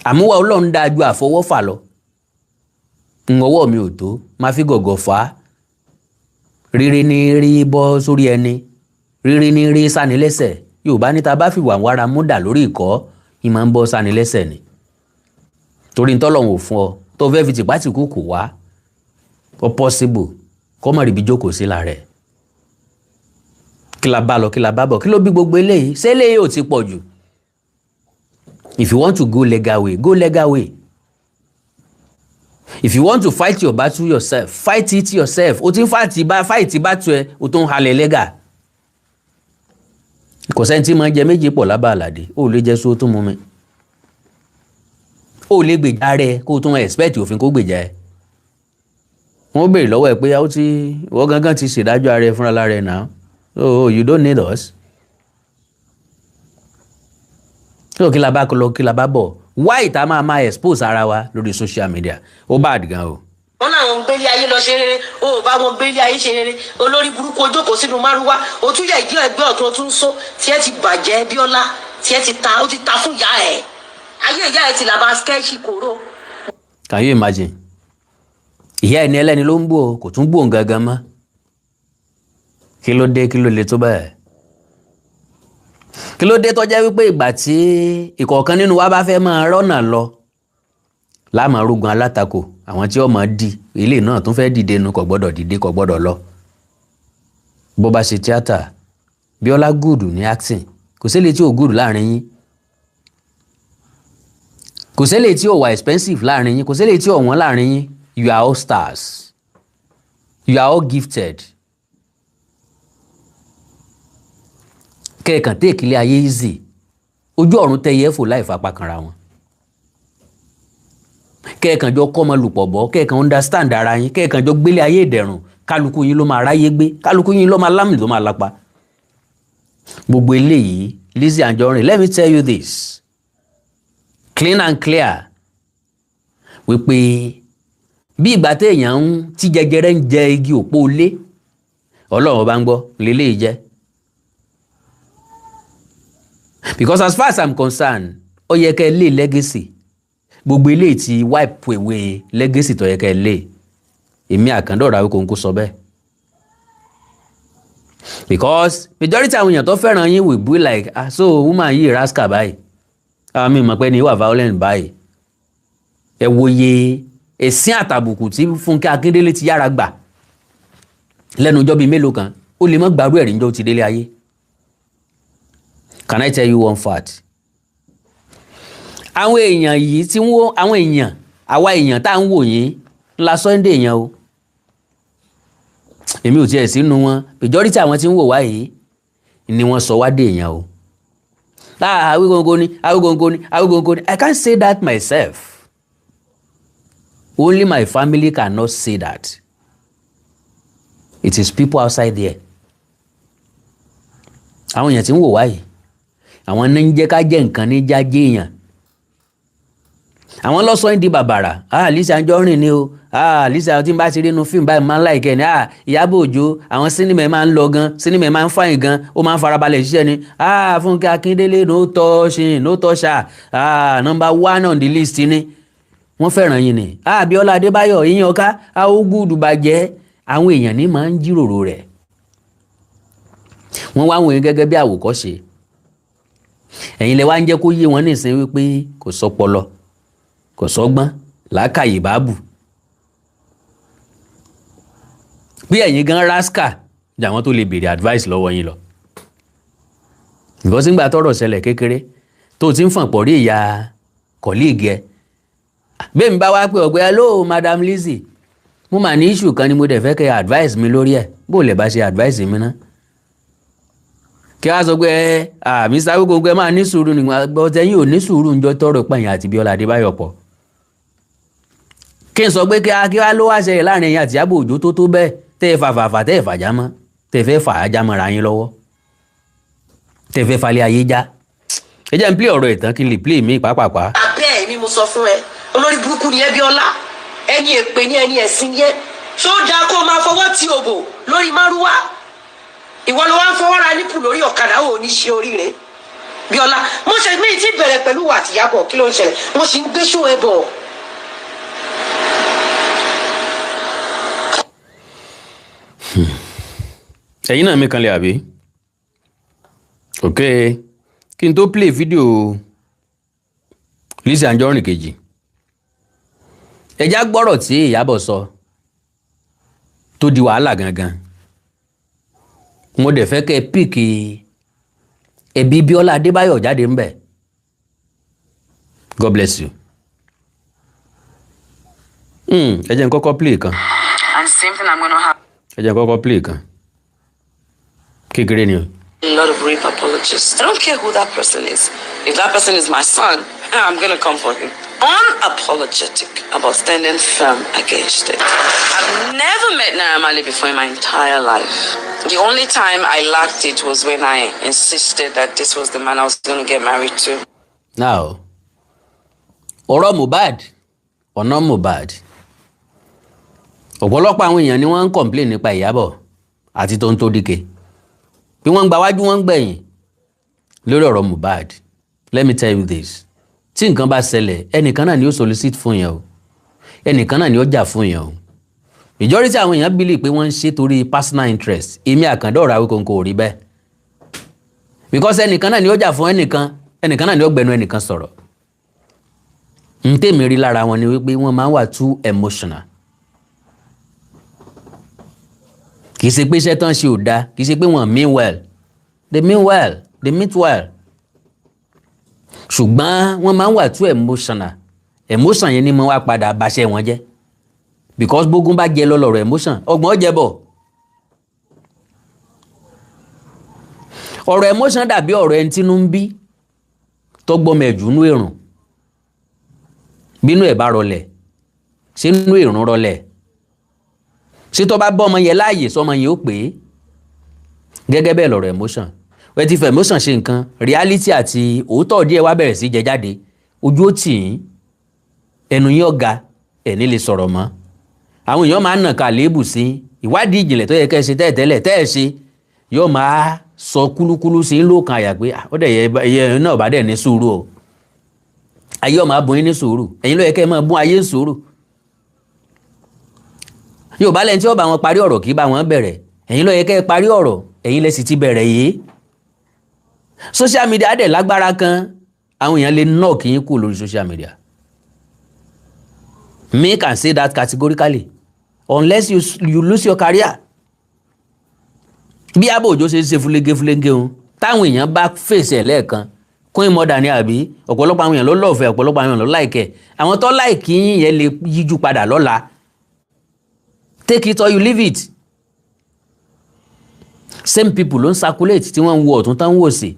Speaker 1: Àmúwá Ọlọ́run dáa ju àfọwọ́fà lọ. Ọwọ́ mi ò tó, máa fi gọ̀gọ̀ fà á. Rírí ní rí bọ́ sórí ẹni, rírí ní rí sáni lẹ́sẹ̀. Yorùbá ní ta bá fi wàǹwara múdà lórí ìkọ́, ìmọ̀ ń bọ́ sáni lẹ́sẹ̀ ni. Torí ntọ́lọ́run ò fún ọ tó fẹ́ fi tìpátìkúùkù wá, ó possible kọ́ mọ̀ ríbi jókòó sí lára ẹ̀. Kí la bá lọ, kí la bá bọ̀, kí ló bí gbogbo eléyìí? Ṣé eléyìí ò ti pọ̀ jù? If you want to go legal way, go legal way. If you want to fight your battle yourself, fight it yourself. O ti ń fight battle ẹ, o tó ń halẹ̀ legal. Kò sẹ́ni tí máa ń jẹ méjì pọ̀ lábàá àlàdé, ó lè jẹ́ sóó tó mú mi. Ó lè gbèjà rẹ kó o tún expect òfin kó gbèjà ẹ. Wọ́n béèrè lọ́wọ́ ẹ pé ó ti wọ́n gangan ti ṣèdájọ́ ara ẹ fúnra lára ẹ náà. Oh, you don't need us. So kí la bá lọ, kí la bá bọ̀? Why tá máa máa expose ara wa lórí social media? Ó bad gan o.
Speaker 2: Wọn làwọn ń gbélé ayé lọ ṣe rere, o ò bá wọn gbélé ayé ṣe rere. Olórí burúkú ojókòó sínú márúwá, o tún yẹ ìdí ẹgbẹ́ ọ̀tún, o tún só tiẹ̀ ti bàjẹ́. Bíọ́lá tiẹ̀ ti ta, ó ti ta fún ìyá ẹ̀. Ayé ìyá ẹ̀ ti làbá skẹ́ẹ̀ṣì kóró.
Speaker 1: Can you imagine? Ìyá ẹni ẹlẹ́ni ló ń bò, kò tún bò ń gangan mọ́. Kí ló dé, kí ló le tó bẹ́ẹ̀? Kí ló dé tó jẹ́ wípé ìgbà tí ìkọ̀ọ̀kan nínú wa bá fẹ́ máa rọ́nà lọ láàmú arógun alátakò, àwọn tí ó máa di ilé náà tún fẹ́ dìde nu, kò gbọ́dọ̀ dìde, kò gbọ́dọ̀ lọ. Bó bá ṣe tíátà, Bíọ́lá gùdù ní acting, kò sílẹ̀ tí ò gùdù láàrin yín, kò sílẹ̀ tí ò wà expensive láàrin yín, kò sílẹ̀ tí ò wọ́n láàrin yín. You are all stars, you are all gifted. Kẹ̀kàn téèkìlẹ̀ ayé easy, ojú ọ̀run tẹyẹ fò láì fapá kanra wọn. Kẹ̀kàn jọ kọ́ ọmọ lùpọ̀ bọ́, kẹ̀kàn understand ara yín, kẹ̀kàn jọ gbélé ayé ìdẹ̀rùn. Kálukú yín ló máa ráyé gbé, kálukú yín ló máa lámì ló máa lápa. Gbogbo eléyìí Lizzy Anjorin, let me tell you this clean and clear wípé bí ìgbà téèyàn ń tí jẹjẹrẹ ń jẹ igi òpó ilé, Ọlọ́run bá ń gbọ́ lélẹ́yìí jẹ́. Because as far as I'm concerned, ó yẹ kẹ́ ẹ lé legacy. Gbogbo eléyìí ti wipe away legacy tó yẹ kẹ́ ẹ lé. Èmi Àkàndọ̀rọ̀ Awíkonko sọ bẹ́ẹ̀. Because majority àwọn èèyàn tó fẹ́ràn yín will be like, ah, so woman yìí rascal báyìí, àmì ìmọ̀ pé ni wà violent báyìí. Ẹ wòye ẹ̀sìn àtàbùkù tí Fúnkẹ́ Akíndélé ti yára gbà lẹ́nu ọjọ́ bíi mélòó kan, ó lè má gbàrú ẹ̀rí níjọ́ ti délé ayé. Can I tell you one fact? Àwọn èèyàn yìí tí wọ́n, àwọn èèyàn, àwa èèyàn tá à ń wò yín la Sunday yẹn o. Èmi ò tiẹ̀ sínú wọn. Majority àwọn tí ń wò wá yìí ni wọ́n sọ wá dé èèyàn o. Ah, Awíkonko ni, Awíkonko ni, Awíkonko ni. I can't say that myself. Only my family cannot say that. It is people outside there. Àwọn èèyàn tí ń wò wáyìí, àwọn ní ń jẹ́ ká jẹ́ nǹkan ní jájé èèyàn. Àwọn lọ́sọ̀ ń di bàbàrà. Ah, Lizzy Anjorin ni o. Ah, Lizzy, tí n bá ti rí inú fíìmù báyìí, máa ń like ẹ́ ni. Ah, Ìyábọ̀ Òjó, àwọn sinimá ẹ̀ máa ń lọ gan, sinimá ẹ̀ máa ń fàyìn gan, ó máa ń farabalẹ̀ ṣiṣẹ́ ni. Ah, Fúnkẹ́ Akíndélé, no touching, no toucher. Ah, number one on the list ni. Wọ́n fẹ́ràn yín ni. Ah, Bíọ́lá Adébáyọ̀, ìyẹn ọ̀ká aógùdù bàjẹ́. Àwọn èèyàn ní máa ń jíròrò rẹ̀. Wọ́n wá wọ̀nyí gẹ́gẹ́ bí àwòkọ́ṣe. Ẹ̀yin lẹ wá ń jẹ́ kó yé wọn nísìnyí wípé kò sọpọlọ, kò sọ́gbọ́n, làákàyè báàbù, bí ẹ̀yin gan rascal jà, wọ́n tó lè béèrè advice lọ́wọ́ yín lọ. Because ńgbà tọ́rọ̀ ṣẹlẹ̀ kékeré tó ti ń fàn pọ̀ rí ìyá colleague ẹ, bẹ́ẹ̀ mi bá wá pé ọ̀gbẹ́, "Hello, Madam Lizzy, mo mà ní issue kan ni, mo dẹ̀ fẹ́ kẹ́ advice mi lórí ẹ̀." Bó lè bá ṣe advice mi ná, kí wàá sọ pé ẹ àmì sáré gbogbo ẹ máa ní sùúrù nígbà ọtẹ yìí ò ní sùúrù ńjọ tọrọ pẹ̀yìn àti Bíọ́lá Adébáyọ̀ pọ̀. Kí n sọ pé kí wàá ló wá ṣẹlẹ̀ láàrin ẹ̀yin àti Ìyábọ̀ Òjó tó bẹ́ẹ̀, tẹ́ ẹ fàfàfà, tẹ́ ẹ fàjá mọ́, tẹ́ ẹ fẹ́ fà á já mọ́ra yín lọ́wọ́, tẹ́ ẹ fẹ́ falẹ̀ ayé já? Ẹ jẹ́ n play ọ̀rọ̀ ìtàn kí n lè play mí pàápàá.
Speaker 2: Abẹ́ ẹ̀ mi, mo sọ fún ẹ, olórí burúkú ni ẹ, Bíọ́lá. Ẹni èpè ní, ẹni ẹ̀sìn yẹn. Ṣó dáa kó o máa fọwọ́ ti òbò lórí márúwá? Ìwọ ló wá ń fọwọ́ ra nípù lórí ọ̀kadà. Ò ní ṣe oríire, Bíọ́lá. Mo ṣe mí ti bẹ̀rẹ̀ pẹ̀lú wà àtìyábọ̀. Kí ló ń ṣẹlẹ̀? Mo sì ń gbé ṣó ẹ bọ̀.
Speaker 1: Ẹ̀yin náà mi kan lè àbí? Ok, kí n tó play fídíò Lizzy Anjorin kejì, ẹjá gbọ́rọ̀ tí Ìyábọ̀ sọ tó di wàhálà gangan. Mo dẹ̀ fẹ́ kẹ́ ẹ pick ẹbí Bíọ́lá Adébáyọ̀ jáde ńbẹ̀. God bless you. Ẹ jẹ́ n kọ́kọ́ play kan.
Speaker 3: And same thing, I'm gonna have
Speaker 1: Ẹ jẹ́ n kọ́kọ́ play kan kékeré ni o.
Speaker 3: a lot of rape apologists. I don't care who that person is. If that person is my son, I'm gonna come for him. Unapologetic about standing firm against it. I've never met Naira Marley before in my entire life. The only time I lacked it was when I insisted that this was the man I was gonna get married to.
Speaker 1: Now, ọ̀rọ̀ Mohbad, ọ̀nà Mohbad, ọ̀pọ̀lọpọ̀ àwọn èèyàn ni wọ́n ń complain nípa Ìyábọ̀ àti Tonto Dike, bí wọ́n ń gba wájú, wọ́n ń gbẹ̀yìn lórí ọ̀rọ̀ Mohbad. Let me tell you this: tí nǹkan bá ṣẹlẹ̀, ẹnìkan náà ni ó solicit fún yẹn o, ẹnìkan náà ni ó jà fún yẹn o. Majority àwọn èèyàn believe pé wọ́n ń ṣe torí personal interest. Èmi àkàndá ọ̀rọ̀ Awíkonko ò rí bẹ́ẹ̀, because ẹnìkan náà ni ó jà fún ẹnìkan, ẹnìkan náà ni ó gbẹnu ẹnìkan sọ̀rọ̀. N tèmi rí lára wọn ni wípé wọ́n máa ń wà too emotional. Kì í ṣe pé iṣẹ́ tán ṣe ò dáa, kì í ṣe pé wọ́n mean well. They mean well, they mean well, ṣùgbọ́n wọ́n máa ń wà too emotional. Emotion yẹn ni mo wá padà baṣẹ́ wọn jẹ́, because bógún bá jẹ lọ́lọ́rọ̀ emotion, ọgbọ́n jẹ bọ̀. Ọ̀rọ̀ emotion dàbí ọ̀rọ̀ ẹni tínú ń bí tó gbọ́mọ ẹ̀jú nú èrùn. Bínú ẹ̀ bá rọlẹ̀, ṣé nú èrùn rọlẹ̀? Ṣé tó bá bọ́ ọmọ yẹn láàyè, sọmọ yẹn ó pè é? Gẹ́gẹ́ bẹ́ẹ̀ lọ̀rọ̀ emotion. Wọ́n ti fẹ́ emotion ṣe nǹkan, reality àti òótọ́ díẹ̀ wá bẹ̀rẹ̀ sí jẹ jáde, ojú ó tì yín, ẹnu yín ọ̀gá ẹ̀ ní lè sọ̀rọ̀ mọ́. Àwọn èèyàn máa ń nàka àléébù sí ìwádìí ìjìnlẹ̀ tó yẹ kẹ́ ẹ ṣe tẹ́ẹ̀tẹ́lẹ̀ tẹ́ ẹ ṣe, yóò máa sọ kúlúkúlú sí lóòkan àyà pé ó dẹ̀ yẹ náà bá dẹ̀ ní sùúrù o. Ayé ọ̀ máa bùn yín ní sùúrù, ẹ̀yin ló yẹ kẹ́ ẹ máa bùn ayé ní sùúrù. Yóò bá lẹ́ni tí ó bá wọn parí ọ̀rọ̀ kì í bá wọn bẹ̀rẹ̀. Ẹ̀yin ló yẹ kẹ́ ẹ parí ọ̀rọ̀, ẹ̀yin lẹ sì ti bẹ̀rẹ̀ yìí. Social media dẹ̀ lágbára kan, àwọn èèyàn lè knock yín kú lórí social media. Me can say that categorically, unless you lose your career. Bí Ìyábọ̀ Òjó ṣe ń ṣe fúlégé fúlégé o, táwọn èèyàn bá fèsì ẹ̀ lẹ́ẹ̀kan, queen mother ni àbí, ọ̀pọ̀lọpọ̀ àwọn èèyàn ló love, ọ̀pọ̀lọpọ̀ àwọn èèyàn ló like ẹ̀. Àwọn tó like yín yẹn lè yíjú padà lọ́la. Take it or you leave it. Same people ló ń circulate, tí wọ́n ń wo ọ̀tún tán ń wò sí.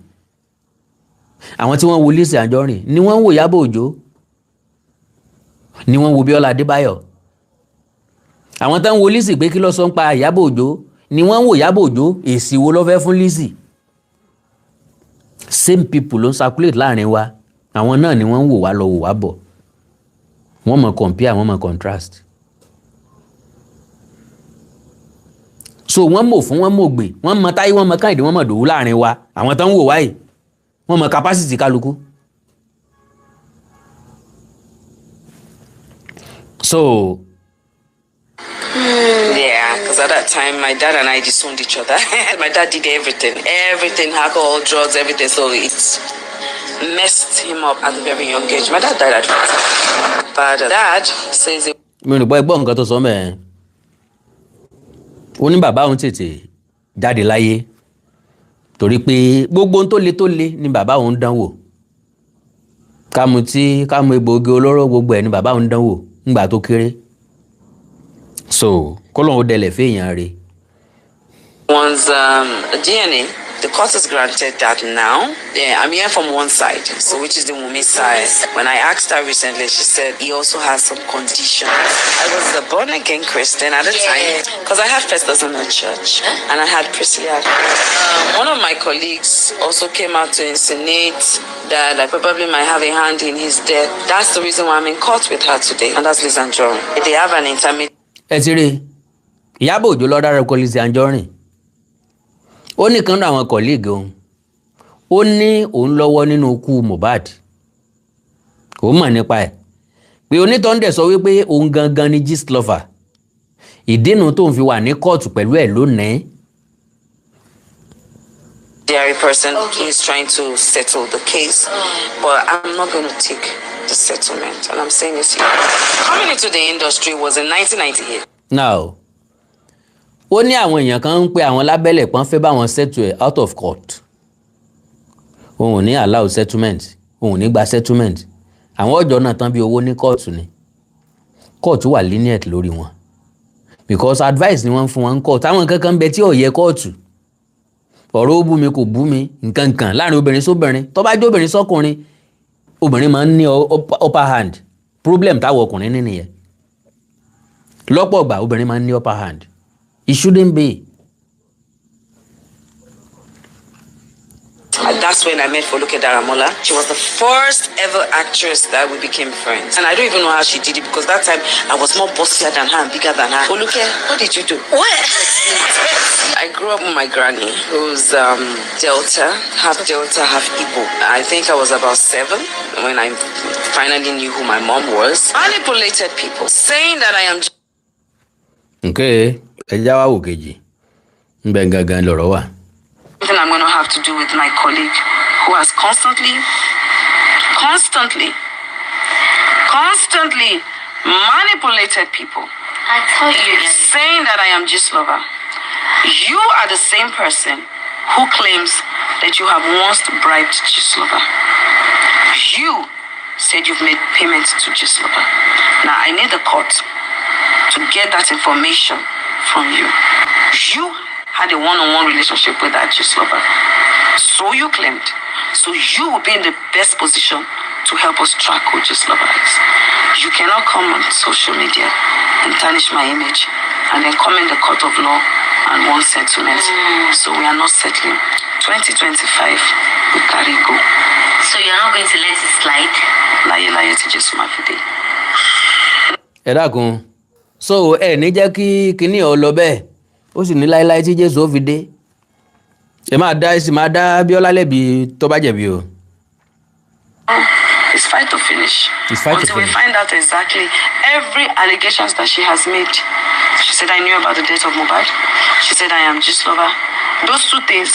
Speaker 1: Àwọn tí wọ́n wo Lizzy Anjorin ni wọ́n ń wo Ìyábọ̀ Òjó, ni wọ́n ń wo Bíọ́lá Adébáyọ̀. Àwọn tán ń wo Lizzy pé kí ló sọ ń pa Ìyábọ̀ Òjó ni wọ́n ń wo Ìyábọ̀ Òjó, èsì wo ló fẹ́ fún Lizzy? Same people ló ń circulate láàrin wa. Àwọn náà ni wọ́n ń wò wá lọ, wò wá bọ̀. Wọ́n mọ̀ compare, wọ́n mọ̀ contrast. So wọ́n mọ̀ fún, wọ́n mọ̀ gbè, wọ́n mọ̀ táyé, wọ́n mọ̀ káyìndé, wọ́n mọ̀ dòwú láàrin wa. Àwọn tó ń wò wáyìí, wọ́n mọ̀ capacity kálukú. So
Speaker 3: Yeah, because at that time, my dad and I disowned each other. My dad did everything, everything, alcohol, drugs, everything. So it messed him up at a very young age. My dad died at 40. But dad says it
Speaker 1: Mi ò gbọ́, ẹgbọ́n nǹkan tó sọ mẹ́ẹ̀. Ó ní bàbá òun tètè jáde láyé torí pé gbogbo ohun tó le tó le ni bàbá òun dánwò, ká mu tí, ká mu egbòogi olóró, gbogbo ẹ̀ ni bàbá òun dánwò ńgbà tó kéré. So kọ́lọ́hún ó dẹlẹ̀ fẹ́yàn rẹ̀.
Speaker 3: One's DNA. The court has granted that now. Yeah, I'm here from one side, so which is the Wumi side. When I asked her recently, she said he also has some conditions. I was a born again Christian at the time because I had Festus in the church and I had Priscilla. One of my colleagues also came out to insinuate that I probably might have a hand in his death. That's the reason why I'm in court with her today, and that's Liz Anjorin. They have an intermediate.
Speaker 1: Ẹ ti rí i, Ìyábọ̀ Òjó ló dárúkọ Lizzy Anjorin. Ó ní kan náà àwọn colleague òun, ó ní òun lọ́wọ́ nínú ikú Mohbad, òun mọ̀ nípa ẹ̀, pé onítọ̀hún sọ wípé òun gangan ni gist lover, ìdínú tóun fi wà ní kóòtù pẹ̀lú ẹ̀ lónìí.
Speaker 3: Person who is trying to settle the case, but I'm not going to take the settlement, and I'm saying this here. Coming into the industry was in 1998.
Speaker 1: Now, ó ní àwọn èèyàn kan ń pe àwọn lábẹ́lẹ̀ pọ́n fẹ́ bá wọn settle ẹ̀ out of court. Òun ò ní allow settlement, òun ò ní gba settlement. Àwọn ọjọ́ náà tán bí owó ní kóòtù ni. Kóòtù wà lenient lórí wọn because advice ni wọ́n ń fún wọn kóòtù. Àwọn kankan bẹ tí ò yẹ kóòtù, ọ̀rọ̀ ó bú mi, kò bú mi, nǹkan kan láàrin obìnrin sóbìnrin, tó bá jẹ́ obìnrin sọ́kùnrin, obìnrin máa ń ní upper hand. Problem táwọn ọkùnrin ní nìyẹn. Lọ́pọ̀ ìgbà, obìnrin máa ń ní upper hand. It shouldn't be.
Speaker 3: And that's when I met Foluke Daramola. She was the first ever actress that we became friends. And I don't even know how she did it because that time I was more bossier than her and bigger than her. Foluke, what did you do?
Speaker 2: What?
Speaker 3: I grew up with my granny, who's Delta, half Delta, half Igbo. I think I was about 7 when I finally knew who my mom was. Manipulated people, saying that I am
Speaker 1: Nke ẹ já wá wò kejì ńbẹ gangan lọ̀rọ̀ wà.
Speaker 3: Something I'm going to have to do with my colleague who has constantly, constantly, constantly manipulated people,
Speaker 4: I thought you guys.
Speaker 3: Saying that I am Gistlover. You are the same person who claims that you have once bribed Gistlover. You said you've made payments to Gistlover. Now I need the court to get that information from you. You had a one-on-one relationship with that Gistlover. So you claimed. So you will be in the best position to help us track who Gistlover is. You cannot come on social media and tarnish my image and then come in the court of law and want settlement. So we are not settling. 2025, we carry go.
Speaker 4: So you're not going to let it slide?
Speaker 3: Láyé láyé tí Jésù máa fi dé.
Speaker 1: Ẹ dákun, so ẹ ní jẹ́ kí kinní ọ lọ bẹ́ẹ̀. Ó sì ní láéláé tí Jésù ó fi dé. Ẹ máa dá, ẹ sì máa dá Bíọ́lá lẹ́bi tó bá jẹ̀bi o.
Speaker 3: It's fight to finish.
Speaker 1: It's fight to
Speaker 3: Until we
Speaker 1: finish.
Speaker 3: find out exactly every allegations that she has made. She said I knew about the death of Mohbad. She said I am Gistlover. Those two things,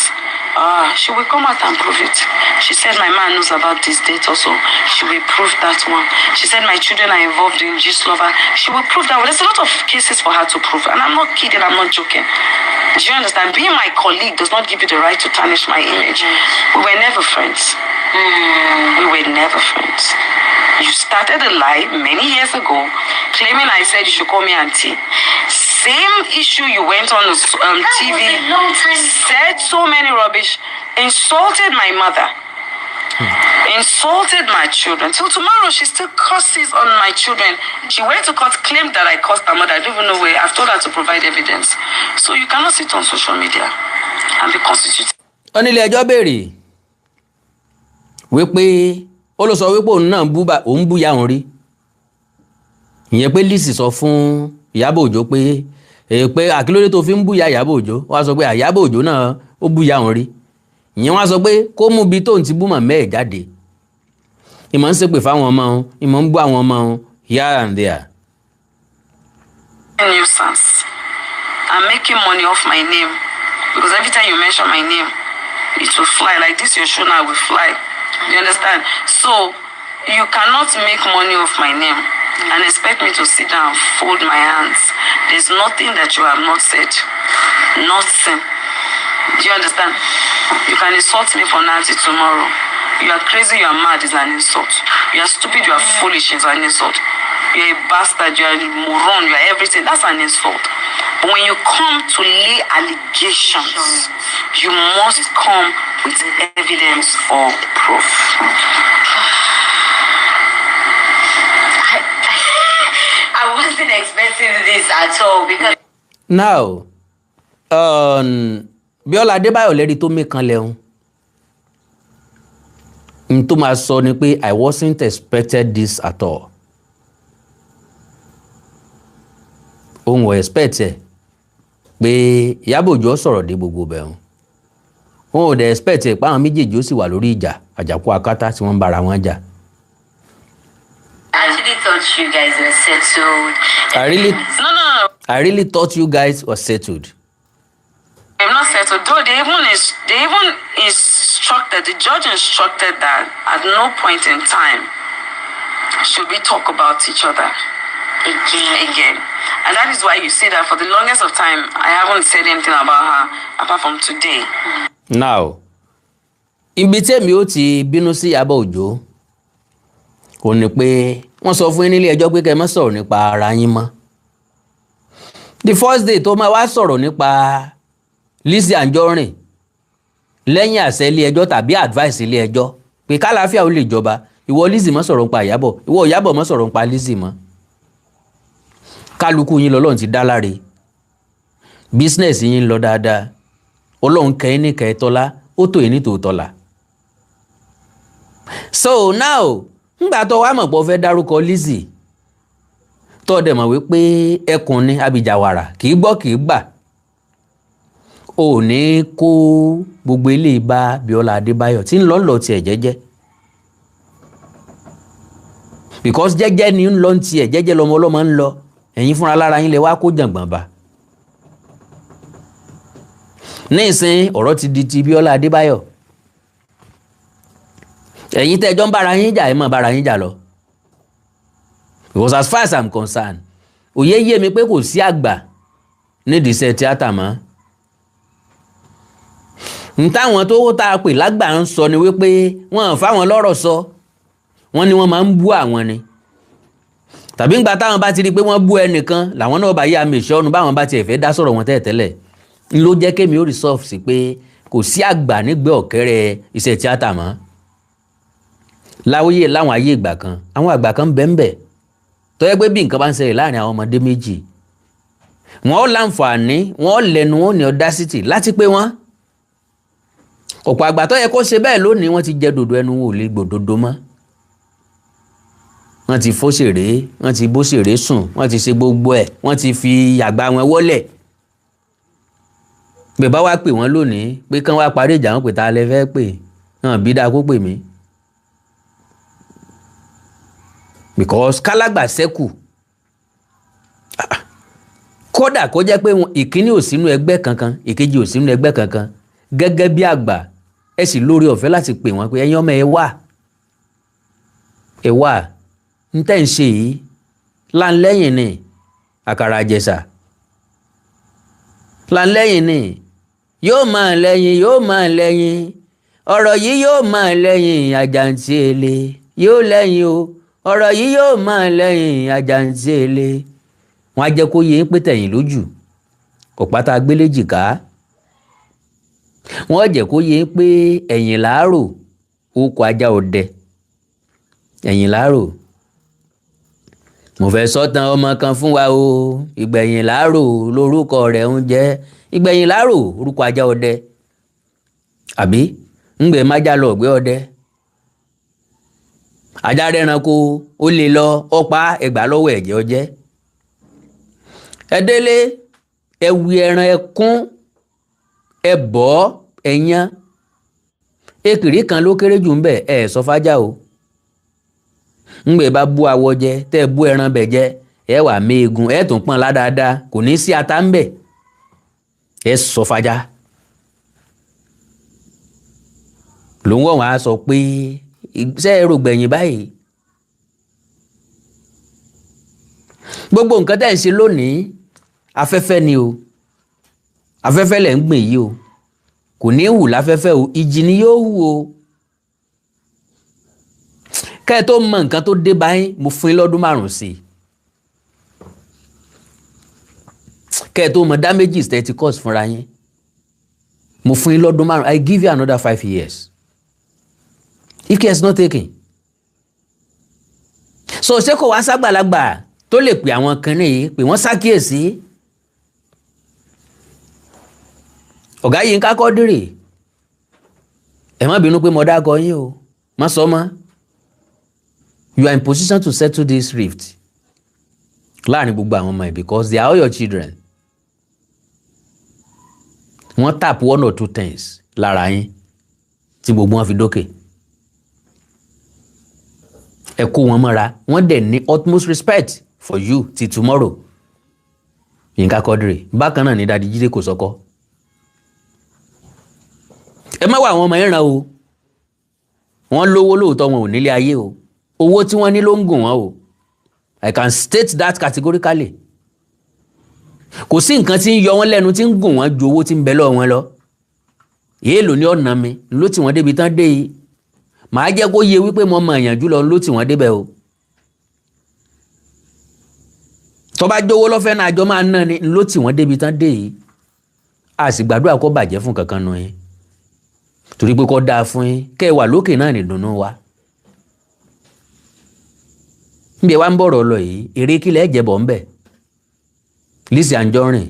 Speaker 3: she will come out and prove it. She said my man knows about this death also. She will prove that one. She said my children are involved in Gistlover. She will prove that one. There's a lot of cases for her to prove. And I'm not kidding, I'm not joking. Do you understand? Being my colleague does not give you the right to tarnish my image. We were never friends. We were never friends. You started a lie many years ago, claiming I said you should call me auntie. Same issue you went on
Speaker 4: That
Speaker 3: TV,
Speaker 4: was a long time ago.
Speaker 3: Said so many rubbish, insulted my mother, insulted my children. Till tomorrow, she still curses on my children. She went to court, claimed that I cursed her mother. I don't even know where. I've told her to provide evidence. So you cannot sit on social media and be constituted
Speaker 1: Ó ní ilé ẹjọ́ béèrè. Wípé ó ló sọ wípé òun náà bú òun bú ìyá òun rí. Ìyẹn pé Lizzy sọ fún Ìyábọ̀ Òjó pé pé àkílódé tó fi ń bú ìyá Ìyábọ̀ Òjó. Wọ́n á sọ pé Ìyábọ̀ Òjó náà ó bú ìyá òun rí. Ìyẹn wọ́n á sọ pé kó mú ibi tóun ti bú màmá ẹ̀ jáde. Ìmọ̀ ń ṣépè fáwọn ọmọ òun, ìmọ̀ ń bú àwọn ọmọ òun here and there.
Speaker 3: Nuisance and making money off my name, because every time you mention my name, it will fly like this. Your show now will fly. You understand? So you cannot make money off my name and expect me to sit down and fold my hands. There's nothing that you have not said. Nothing. Do you understand? You can insult me for now till tomorrow. You are crazy, you are mad is an insult. You are stupid, you are foolish is an insult. You are a bastard, you are a moron, you are everything. That's an insult. But when you come to lay allegations, you must come with evidence or proof.
Speaker 4: I wasn't expecting this at all because
Speaker 1: Now, Bíọ́lá Adébáyọ̀ lẹ́rìí tó mí kan lẹ́hún n tó máa sọ ni pé I wasn't expected this at all. Òun ò expect ẹ̀ pé Ìyábọ̀ Òjó sọ̀rọ̀ dé gbogbo bẹ̀rùn. Òun ò dẹ̀ expect ẹ̀ pé àwọn méjèèjì ó sì wà lórí ìjà àjàkú akátá tí wọ́n ń bára wọn jà.
Speaker 4: I actually thought you guys were settled.
Speaker 3: No.
Speaker 1: I really thought you guys were settled.
Speaker 3: They've not settled. Though they even instructed, the judge instructed that at no point in time should we talk about each other
Speaker 4: Again.
Speaker 3: Again. And that is why you see that for the longest of time, I haven't said anything about her apart from today.
Speaker 1: Now, ibi tẹ́mi ó ti bínú sí Ìyábọ̀ Òjó ò ní pé wọ́n sọ fún yín nílé ẹjọ́ pé kẹ́ ẹ má sọ̀rọ̀ nípa ara yín mọ́. The first day tó máa wá sọ̀rọ̀ nípa Lizzy Anjorin lẹ́yìn àṣẹ ilé ẹjọ́ tàbí advice ilé ẹjọ́ pé kálàáfíà ó lè jọba, ìwọ Lizzy má sọ̀rọ̀ nípa Ìyábọ̀, ìwọ Ìyábọ̀ má sọ̀rọ̀ nípa Lizzy mọ́. Kálukú yín lọ́lọ́run ti dá láre, business yín ń lọ dáadáa, Ọlọ́run kẹ́yìn ní kẹ́ẹ̀tọ́lá, ó tó yín ní tòótọ́lá. So now, ńgbà tó wá mọ̀ pé ó fẹ́ dárúkọ Lizzy, tó dẹ̀ mọ̀ wípé ẹkùn ni abìjàwàrà, kì í gbọ́ kì í gbà, ò ní kó gbogbo eléyìí bá Bíọ́lá Adébáyọ̀ tí ń lọ lọ tiẹ̀ jẹ́jẹ́, because jẹ́jẹ́ ni ń lọ tiẹ̀ jẹ́jẹ́, lọmọ ọlọ́mọ ń lọ. Ẹ̀yin fúnra lára yín lè wá kó jàngbọ̀n bá. Nísìn ọ̀rọ̀ ti di ti Bíọ́lá Adébáyọ̀. Ẹ̀yin tẹ́jọ́ ń bára yín jà, ẹ̀ mọ̀ bára yín jà lọ, because as far as I'm concerned, òye yé mi pé kò sí àgbà nídìí iṣẹ́ tíátà mọ́. N táwọn tó tá a pè lágbà ń sọ ni wípé wọ́n fáwọn lọ́rọ̀ sọ, wọ́n ní wọ́n máa ń bú àwọn ni, tàbí ńgbà táwọn bá ti rí i pé wọ́n bú ẹnìkan làwọn náà bá yá àmì ìṣọ́nu báwọn bá tiẹ̀ fẹ́ dá sọ̀rọ̀ wọn tẹ́lẹ̀tẹ́lẹ̀. Ń ló jẹ́ kémi ó resolve sí pé kò sí àgbà nígbẹ́ ọ̀kẹ́rẹ́ iṣẹ́ tíátà mọ́. Láwòye láwọn ayé ìgbà kan, àwọn àgbà kan bẹ́ẹ̀ tó yẹ pé bí nǹkan bá ń ṣẹlẹ̀ láàrin àwọn ọmọdé méjì, wọ́n ó láǹfààní, wọ́n ó lẹ́nu, wọ́n ó ní audacity láti pé wọ́n. Ọ̀pọ̀ àgbà tó yẹ kó ṣe bẹ́ẹ̀ lónìí, wọ́n ti jẹ dòdò ẹnu, wọn ò lè gbòdodo mọ́. Wọ́n ti fóṣèré, wọ́n ti bóṣèré sùn, wọ́n ti ṣe gbogbo ẹ̀, wọ́n ti fi àgbà wọn wọ́lẹ̀. Bẹ́ẹ̀ bá wá pè wọ́n lónìí pé kán wá parí ìjà, wọn pè ta lẹ fẹ́ pè hàn bí dáa kó pè mí, because kálágbà sẹ́kù, kódà kó jẹ́ pé ìkíní ò sínú ẹgbẹ́ kankan, ìkejì ò sínú ẹgbẹ́ kankan, gẹ́gẹ́ bí àgbà ẹ sì lórí ọ̀fẹ́ láti pè wọ́n pé ẹ̀yin ọmọ, ẹ wá, ẹ wá, ń tẹ́ ń ṣe yìí láńlẹ́yìn ni àkàrà àjẹsà láńlẹ́yìn ni yóò máa lẹ́yìn, yóò máa lẹ́yìn, ọ̀rọ̀ yìí yóò máa lẹ́yìn àjàǹtí èlé, yóò lẹ́yìn o, ọ̀rọ̀ yìí yóò máa lẹ́yìn àjàǹtí èlé. Wọ́n á jẹ́ kó yé pé tẹ̀yìn lójú ọ̀pá tá a gbélé jìká. Wọ́n jẹ́ kó yé pé ẹ̀yìn làárò ó kọ ajá ọdẹ, ẹ̀yìn làárò. Mo fẹ́ sọ́tàn ọmọ kan fún wa o, ìgbẹ̀yìn làárò lórúkọ rẹ̀ ń jẹ́. Ìgbẹ̀yìn làárò orúkọ ajá ọdẹ, àbí ńgbẹ̀ májá lọ ọ̀gbẹ́ ọdẹ. Ajá rẹranko, ó lè lọ ọ̀pá ẹgbàá lọ́wọ́ ẹ̀jẹ̀ ọjẹ́. Ẹ délé, ẹ wí ẹran, ẹ kún, ẹ bọ́, ẹ yán ekiri kan ló kéré jù ń bẹ̀. Ẹ sọ fájá o. Ńgbè bá bú awọ jẹ, tẹ́ ẹ bú ẹran bẹ̀ jẹ, ẹ wà méegun, ẹ tún pọ́n ládàáda, kò ní sí ata ń bẹ̀. Ẹ sọ fájá lòun wọ̀n wá sọ pé ṣé ẹ rò gbẹ̀yìn báyìí. Gbogbo nǹkan tẹ́ ń ṣe lónìí, afẹ́fẹ́ ni o, afẹ́fẹ́ lẹ̀ ń gbìn yìí o, kò ní hù láfẹ́fẹ́ o, ìjì ni yóò hù o. Kẹ́ ẹ tó mọ nǹkan tó dé báyìí, mo fún yín lọ́dún 5 sí i kẹ́ ẹ tó mọ damages tẹ́ ti cause fúnra yín. Mo fún yín lọ́dún 5, I give you another 5 years if care is not taken. So ṣé kò wá ságbàlagbà tó lè pè àwọn kan ní pè wọ́n ṣàkíyèsí? Ọ̀gá Yínká Quadri, ẹ má bínú pé mo dákọ yín o, má sọ mọ́. You are in position to settle this rift láàrin gbogbo àwọn ọmọ ẹ̀ because they are all your children. Wọ́n tap one or two things lára yín tí gbogbo wọn fi dókè. Ẹ kó wọn mọ́ra, wọ́n dẹ̀ ní utmost respect for you till tomorrow. Yínká Quadri bákan náà ní Daddy Jídé Kòsọ́kọ́. Ẹ má wá àwọn ọmọ yẹn ràn o, wọ́n lówó lóòótọ́, wọn ò nílé ayé o, owó tí wọ́n ní ló ń gùn wọ́n o. I can state that categorically. Kò sí nǹkan tí ń yọ wọ́n lẹ́nu tí ń gùn wọ́n ju owó tí ń bẹ lọ́wọ́ wọn lọ. Èèlò ní ọ̀nà mi ló tì wọ́n débi tán dé yìí. Màá jẹ́ kó yé wípé mo mọ èèyàn jù lọ ló tì wọ́n débẹ̀ o. Tó bá jówó lọ́fẹ́ náà àjọ máa ná ni ló tì wọ́n débi tán dé yìí. A sì gbàdúrà kó bàjẹ́ fún kankan nu yín, torí pé kó dáa fún yín, kẹ́ ẹ wà lókè náà nìdùnnú wa. Níbi ẹ wá ń bọ̀rọ̀ lọ yìí, eré kílẹ̀ ẹ̀ jẹ̀bọ̀ ńbẹ̀. Lizzy Anjorin,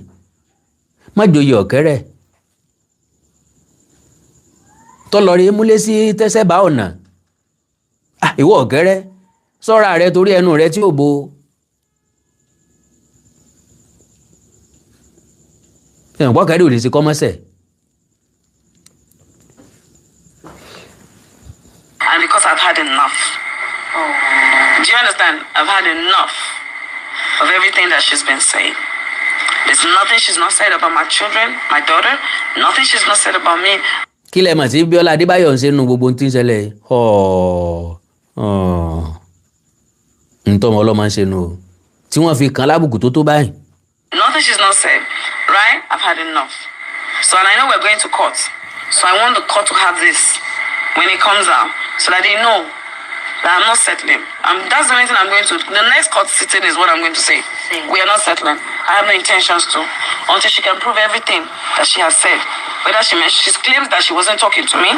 Speaker 1: má joyè ọ̀kẹ́rẹ́ tọ́lọ́rí múlé sí tẹ́sẹ̀ bá ọ̀nà. Ìwọ ọ̀kẹ́rẹ́, sọ́ra rẹ torí ẹnu rẹ tí ò bo. Ẹ̀wọ̀n pọ̀kẹ́rẹ́ ò lè ṣe kọ́mọ́sẹ̀.
Speaker 3: And because I've had enough. Do you understand? I've had enough of everything that she's been saying. There's nothing she's not said about my children, my daughter, nothing she's not said about me.
Speaker 1: Kí lẹ mọ̀ tí Bíọ́lá Adébáyọ̀ ń ṣe nínú gbogbo tí ń ṣẹlẹ̀? Ntọ́mọ ọlọ́mọ ń ṣe nù o, tí wọ́n fi kàn lábùkù tó tó báyìí.
Speaker 3: Nothing she's not said, right? I've had enough. So, and I know we're going to court. So I want the court to have this when it comes out, so that they know that I'm not settling. That's the only thing I'm going to. The next court sitting is what I'm going to say. We are not settling. I have no intentions to, until she can prove everything that she has said. Whether she claims that she wasn't talking to me.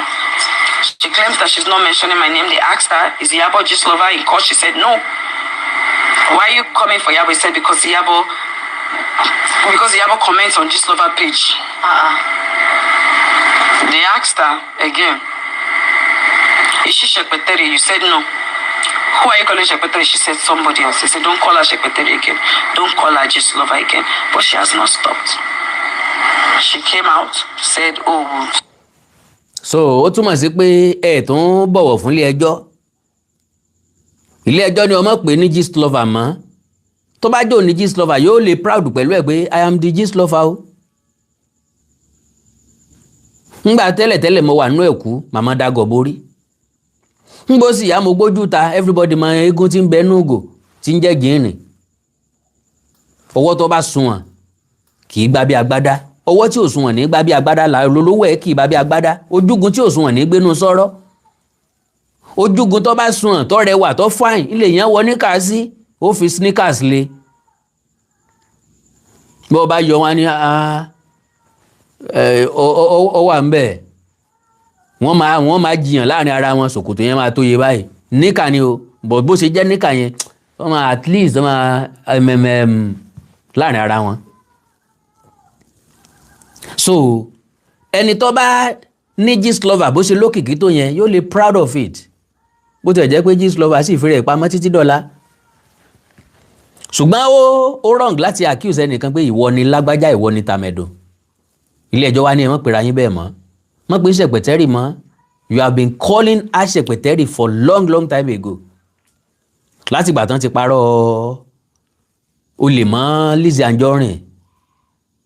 Speaker 3: She claims that she's not mentioning my name. They asked her, is Iyabo Gistlover in court? She said no. Why are you coming for Iyabo? He said because Iyabo comments on Gistlover page. They asked her again, is she Shekpeteri? You said no. Who are you calling Shekpeteri? She said somebody else. They said don't call her Shekpeteri again. Don't call her Gistlover again. But she has not stopped. She came out, said, oh.
Speaker 1: So ó túmọ̀ sí pé ẹ tún bọ̀wọ̀ fún ilé ẹjọ́. Ilé ẹjọ́ ni ọmọ pè ní Gistlover mọ́. Tó bá jò ní Gistlover, yóò lè proud pẹ̀lú ẹ̀ pé I am the Gistlover o. Ngbà tẹ́lẹ̀tẹ́lẹ̀ mo wà nínú ẹ̀kú, màmá dagọ̀ borí. Ngbó sì yá mo gbójú ta, everybody mọ eégún tí ń bẹ núgò tí ń jẹ́ gíìnì. Ọwọ́ tó bá sunwọ̀n kì í gbá bí agbádá, ọwọ́ tí ò sunwọ̀n ní gbá bí agbádá, là lólówó ẹ̀ kì í bá bí agbádá. Ojúgun tí ò sunwọ̀n ní gbénu sọ́rọ́. Ojúgun tó bá sunwọ̀n tó rẹwà tó fáìn ilé yẹn wọ níkà sí, ó fi sneakers lé. Bó bá yọ wọn ní ọ wà ń bẹ̀. Wọ́n máa jiyàn láàrin ara wọn, ṣòkòtò yẹn máa tó yẹ báyìí. Níkà ni o, bó ṣe jẹ́ níkà yẹn, wọ́n máa at least wọ́n máa láàrin ara wọn. So ẹni tó bá ní Gistlover bó ṣe lókìkí tó yẹn, yóò lè proud of it. Bó tiẹ̀ jẹ́ pé Gistlover sì fi rẹ̀ pamọ́ títí dọ̀la, ṣùgbọ́n ó wrong láti accuse ẹnìkan pé ìwọ ni lágbájá, ìwọ ni tàmẹ̀dò. Ilé ẹjọ́ wa ní ẹ mọ̀ pera yín bẹ́ẹ̀ mọ́, mọ̀ pé Ṣẹ̀pẹ̀tẹ́rì mọ́. You have been calling her Ṣẹ̀pẹ̀tẹ́rì for long, long time ago, láti ìgbà tán ti parọ́ olè mọ́ Lizzy Anjorin.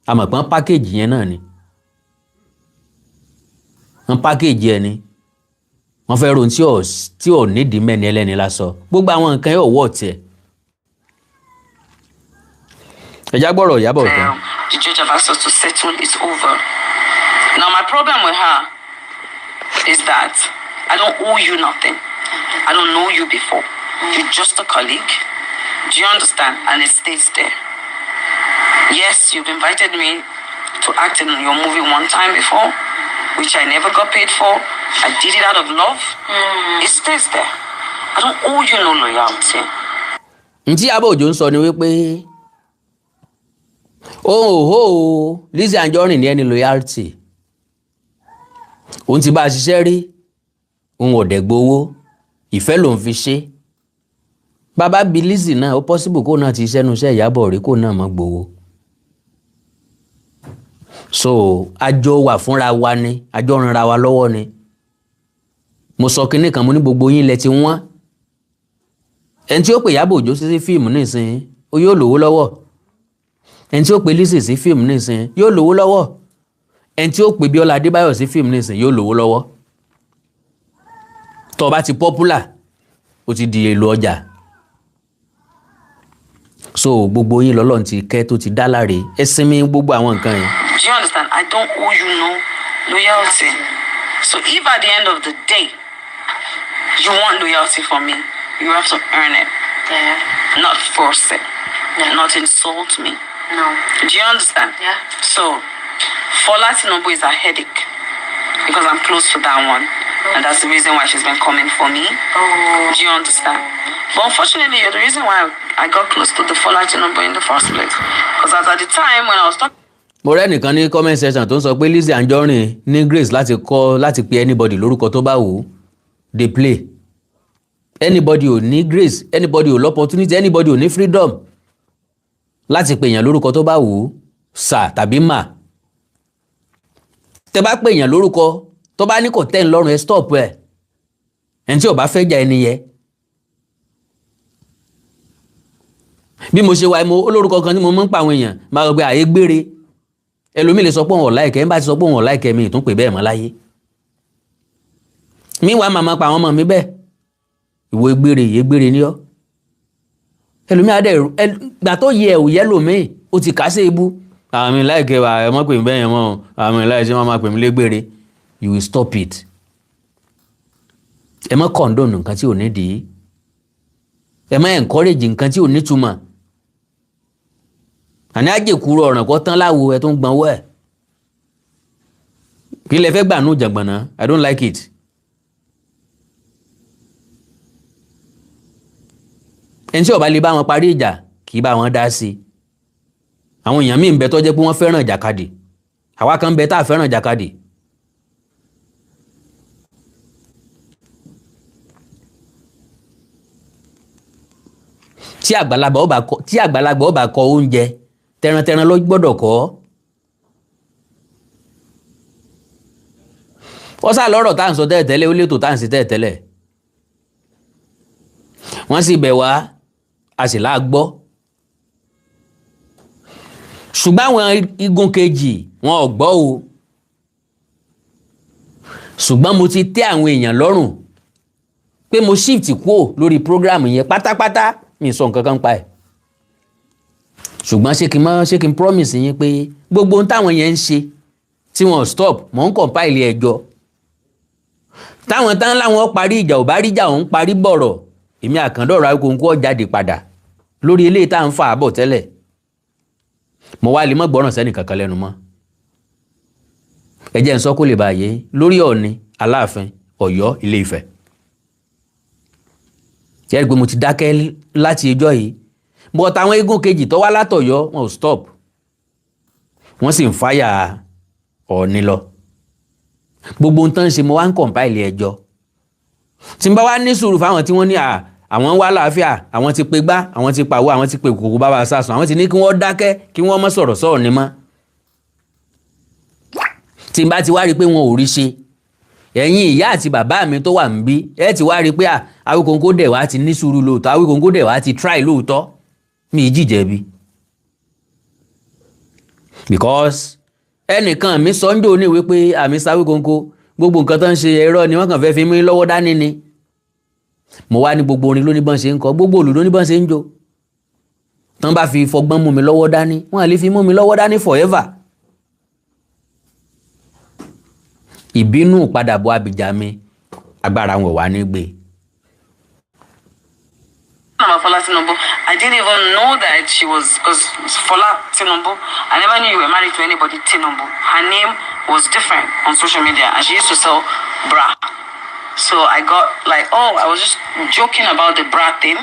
Speaker 1: Àmọ̀pọ́n package yẹn náà ni wọ́n package ẹ ni wọ́n fẹ́ ron tí ò nídìí mẹ́ni ẹlẹ́ni lásọ. Gbogbo àwọn nǹkan yóò wọ̀ tiẹ̀. Ẹ̀já gbọ́rọ̀ Ìyábọ̀ tán.
Speaker 3: The judge have asked us to settle. It's over. Now, my problem with her is that I don't owe you nothing. I don't know you before. You're just a colleague. Do you understand? And it stays there. Yes, you've invited me to act in your movie one time before, which I never got paid for. I did it out of love. It stays there. I don't owe you no loyalty.
Speaker 1: Ntí Ìyábọ̀ Òjó ń sọ ni wípé òun ò hó o Lizzy Anjorin ní ẹni loyalty. Òun ti bá a ṣiṣẹ́ rí, òun ò dẹ̀ gbowó, ìfẹ́ lòun fi ṣe. Bàbá bí Lizzy náà, ó possible kó náà ti iṣẹ́ nu iṣẹ́ Ìyábọ̀ rí, kó náà má gbowó. So àjọ wà fúnra wa ni, àjọ ranra wa lọ́wọ́ ni. Mo sọ kinní kan, mo ní gbogbo yín lẹ ti wọ́n. Ẹni tí ó pè Ìyábọ̀ Òjó sí fíìmù nísìnyí, ó yóò lówó lọ́wọ́. Ẹni tí ó pè Lizzy sí fíìmù nísìnyí yóò lówó lọ́wọ́. Ẹni tí ó pè Bíọ́lá Adébáyọ̀ sí fíìmù nísìnyí yóò lówó lọ́wọ́. Tó o bá ti popular, ó ti di èlò ọjà. So gbogbo yín lọ́lọ́run ti kẹ́ tó ti dá láre. Ẹ sinmi gbogbo àwọn nǹkan yẹn.
Speaker 3: Do you understand? I don't owe you no loyalty. So if at the end of the day you want loyalty from me, you have to earn it, not force it, not insult me.
Speaker 4: No.
Speaker 3: Do you understand?
Speaker 4: Yeah.
Speaker 3: So Fola Tinubu is a headache because I'm close to that one. And that's the reason why she's been coming for me.
Speaker 4: Oh.
Speaker 3: Do you understand? But unfortunately, you're the reason why I got close to the Fola Tinubu in the first place. Because at the time when I was talking
Speaker 1: Mo rẹ́ nìkan ní comment section tó ń sọ pé Lizzy Anjorin ní grace láti kọ́ láti pe anybody lórúkọ tó bá wù ú. Dey play. Anybody ò ní grace, anybody ò l'opportunity, anybody ò ní freedom láti pe èèyàn lórúkọ tó bá wù ú, sà tàbí mà. Tẹ bá pe èèyàn lórúkọ tó bá ní kò tẹ́ ń lọ́rùn, ẹ stop ẹ. Ẹni tí ò bá fẹ́ jà ẹni yẹ. Bí mo ṣe wà, mo olórúkọ kan tí mo mọ̀ ń pa àwọn èèyàn máa rọ pé àyè gbére. Ẹlòmíì lè sọ pé òun ò like ẹ́, ń bá ti sọ pé òun ò like ẹ́, mi ì tún pè bẹ́ẹ̀ mọ́ láyé mi. Wàá màmá pa àwọn ọmọ mi bẹ́ẹ̀. Ìwọ egbére, ìyé gbére ní ọ́. Ẹlòmíì adé gbà tó yẹ ò yẹ lòmíì, ó ti kà á sí ibú. Àmì like wà, ẹ mọ́ pè mí bẹ́ẹ̀ yẹn mọ́ o. Àmì like ṣé wọ́n máa pè mí légbére. You will stop it. Ẹ má condone nǹkan tí ò nídìí, ẹ má encourage nǹkan tí ò nítumọ̀. Àní àjẹkúrò ọ̀ràn kọ́ tán láwo ẹ tó ń gbọ́n wẹ̀. Kí lẹ fẹ́ gbà nù jàngbọ̀nà? I don't like it. Ẹni tí ó bá lè bá wọn parí ìjà, kì í bá wọn dá sí i. Àwọn èèyàn míì ń bẹ tó jẹ́ pé wọ́n fẹ́ràn ìjàkadì. Àwa kan ń bẹ tá a fẹ́ràn ìjàkadì. Tí àgbàlagbà ó bá kọ oúnjẹ, tẹrantẹran ló gbọ́dọ̀ kọ́. Wọ́n sá lọ́rọ̀ tá à ń sọ tẹ́lẹ̀tẹ́lẹ̀, ó létò tá à ń ṣe tẹ́lẹ̀tẹ́lẹ̀. Wọ́n sì bẹ̀ wá, a sì láà gbọ́, ṣùgbọ́n àwọn igun kejì wọn ò gbọ́ o. Ṣùgbọ́n mo ti tẹ́ àwọn èèyàn lọ́rùn pé mo shift kúò lórí program yẹn pátápátá. Mi sọ nǹkan kan pa ẹ̀, ṣùgbọ́n ṣé kí n mọ̀, ṣé kí n promise yín pé gbogbo ohun táwọn yẹn ń ṣe tí wọn stop, mò ń compile ẹjọ́ táwọn tán láwọn parí ìjà ò bá rí ìjà òun parí bọ̀rọ̀. Èmi àkàndọ̀rọ̀ Awíkonko ó jáde padà lórí eléyìí tá à ń fà á bọ̀ tẹ́lẹ̀. Mo wá lè má gbọ́ràn sẹ́nì kankan lẹ́nu mọ́. Ẹ jẹ́ n sọ kó lè bàa yé lórí Ọọ̀ni, Aláàfin Ọ̀yọ́, Ilé Ifẹ̀. Yẹ́rì pé mo ti dákẹ́ láti ẹjọ́ yìí, but àwọn igun kejì tó wá látọ̀yọ́, wọn ò stop, wọ́n sì ń fáyà Ọọ̀ni lọ. Gbogbo ohun tó ń ṣe, mo wá ń compile ẹjọ́. Tí n bá wá ní sùúrù fáwọn tí wọ́n ní àwọn ń wá láàfíà, àwọn ti pe gbá, àwọn ti pàwọ́, àwọn ti pe kòkó bàbá sásùn, àwọn ti ní kí wọ́n dákẹ́, kí wọ́n má sọ̀rọ̀ sọ̀rọ̀ ní mọ́, tí n bá ti wá rí i pé wọn ò rí ṣe, ẹ̀yin ìyá àti bàbá mi tó wà níbí, ẹ ti wá rí i pé Awíkonko dẹ̀ wá ti ní sùúrù lóòótọ́, Awíkonko dẹ̀ wá ti try lóòótọ́. Mi ì jìjẹ̀bi because ẹnìkan mi sọ ń jò ní wípé àmì sáwíkonko, gbogbo nǹkan tó ń ṣe, ẹ̀rọ ni wọ́n kàn fẹ́ fi mí lọ́wọ́ dání ni. Mo wá ní gbogbo orin ló ní bọ́n ṣe ń kọ, gbogbo òlù ló ní bọ́n ṣe ń jó. Tán bá fi fọgbọ́n mú mi lọ́wọ́ dání, wọ́n á lè fi mú mi lọ́wọ́ dání forever. Ìbínú padàbọ̀ abìjà mi, agbára wọn wà ní gbé.
Speaker 3: About Fola Tinubu, I didn't even know that she was, because Fola Tinubu, I never knew you were married to anybody Tinubu. Her name was different on social media, and she used to sell bra. So I got like, oh, I was just joking about the bra thing.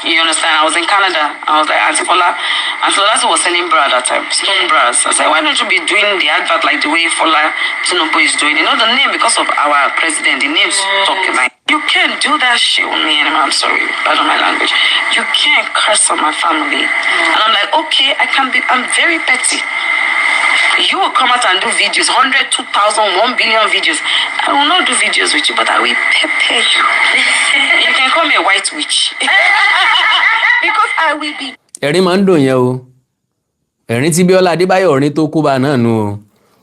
Speaker 3: You understand? I was in Canada. I was like, Auntie Fola. Auntie Fola was selling bra that time, stone bras. I said, why don't you be doing the advert like the way Fola Tinubu is doing? You know, the name, because of our president, the name's talking like, you can't do that shit with me anymore. I'm sorry, pardon my language. You can't curse on my family. And I'm like, okay, I can be, I'm very petty. You will come out and do videos, 100, 2,000, 1 billion videos. I will not do videos with you, but I will pepper you. You can call me a white witch. Because I will be
Speaker 1: Ẹ̀rín máa ń dùn yẹn o. Ẹ̀rín tí Bíọ́lá Adébáyọ̀ orin tó kó bá náà nu o.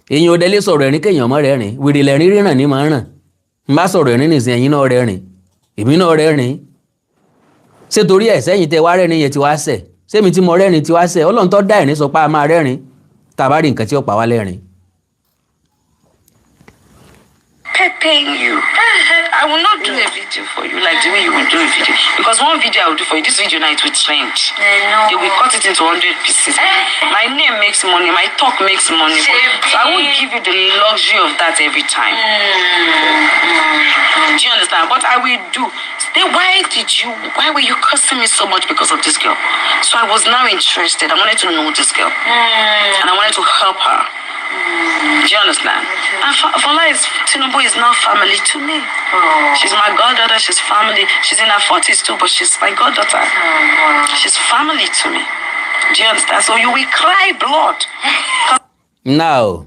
Speaker 1: Èyàn ò délé sọ̀rọ̀ ẹ̀rín kéèyàn mọ́ rẹ́rìn. Wèrè lẹ̀rín ríràn ní máa ń ràn. N bá sọ̀rọ̀ ẹ̀rín nìsín, ẹ̀yin náà rẹ́rìn, èmi náà rẹ́rìn. Ṣé torí ẹ̀ sẹ́yìn tẹ wá rẹ́rìn yẹn ti wá sẹ̀? Sẹ́mi tí mo rẹ́rìn ti wá sẹ̀? Ọlọ́run tó dá ẹ̀rín sọ pé a máa rẹ́rìn tá a bá rí nǹkan tí ó pa wá lẹ́rìn.
Speaker 3: Peppering you. I will not do a video for you like the way you will do a video. Because one video I will do for you, this video now, it will trend.
Speaker 4: I know.
Speaker 3: They will cut it into 100 pieces. My name makes money, my talk makes money. So I won't give you the luxury of that every time. Do you understand? But I will do. Then why were you cursing me so much because of this girl? So I was now interested. I wanted to know this girl. And I wanted to help her. Do you understand? And Fola is, Tinubu is now family to me. She's my goddaughter, she's family. She's in her 40s too, but she's my goddaughter. She's family to me. Do you understand? So you will cry blood.
Speaker 1: Now,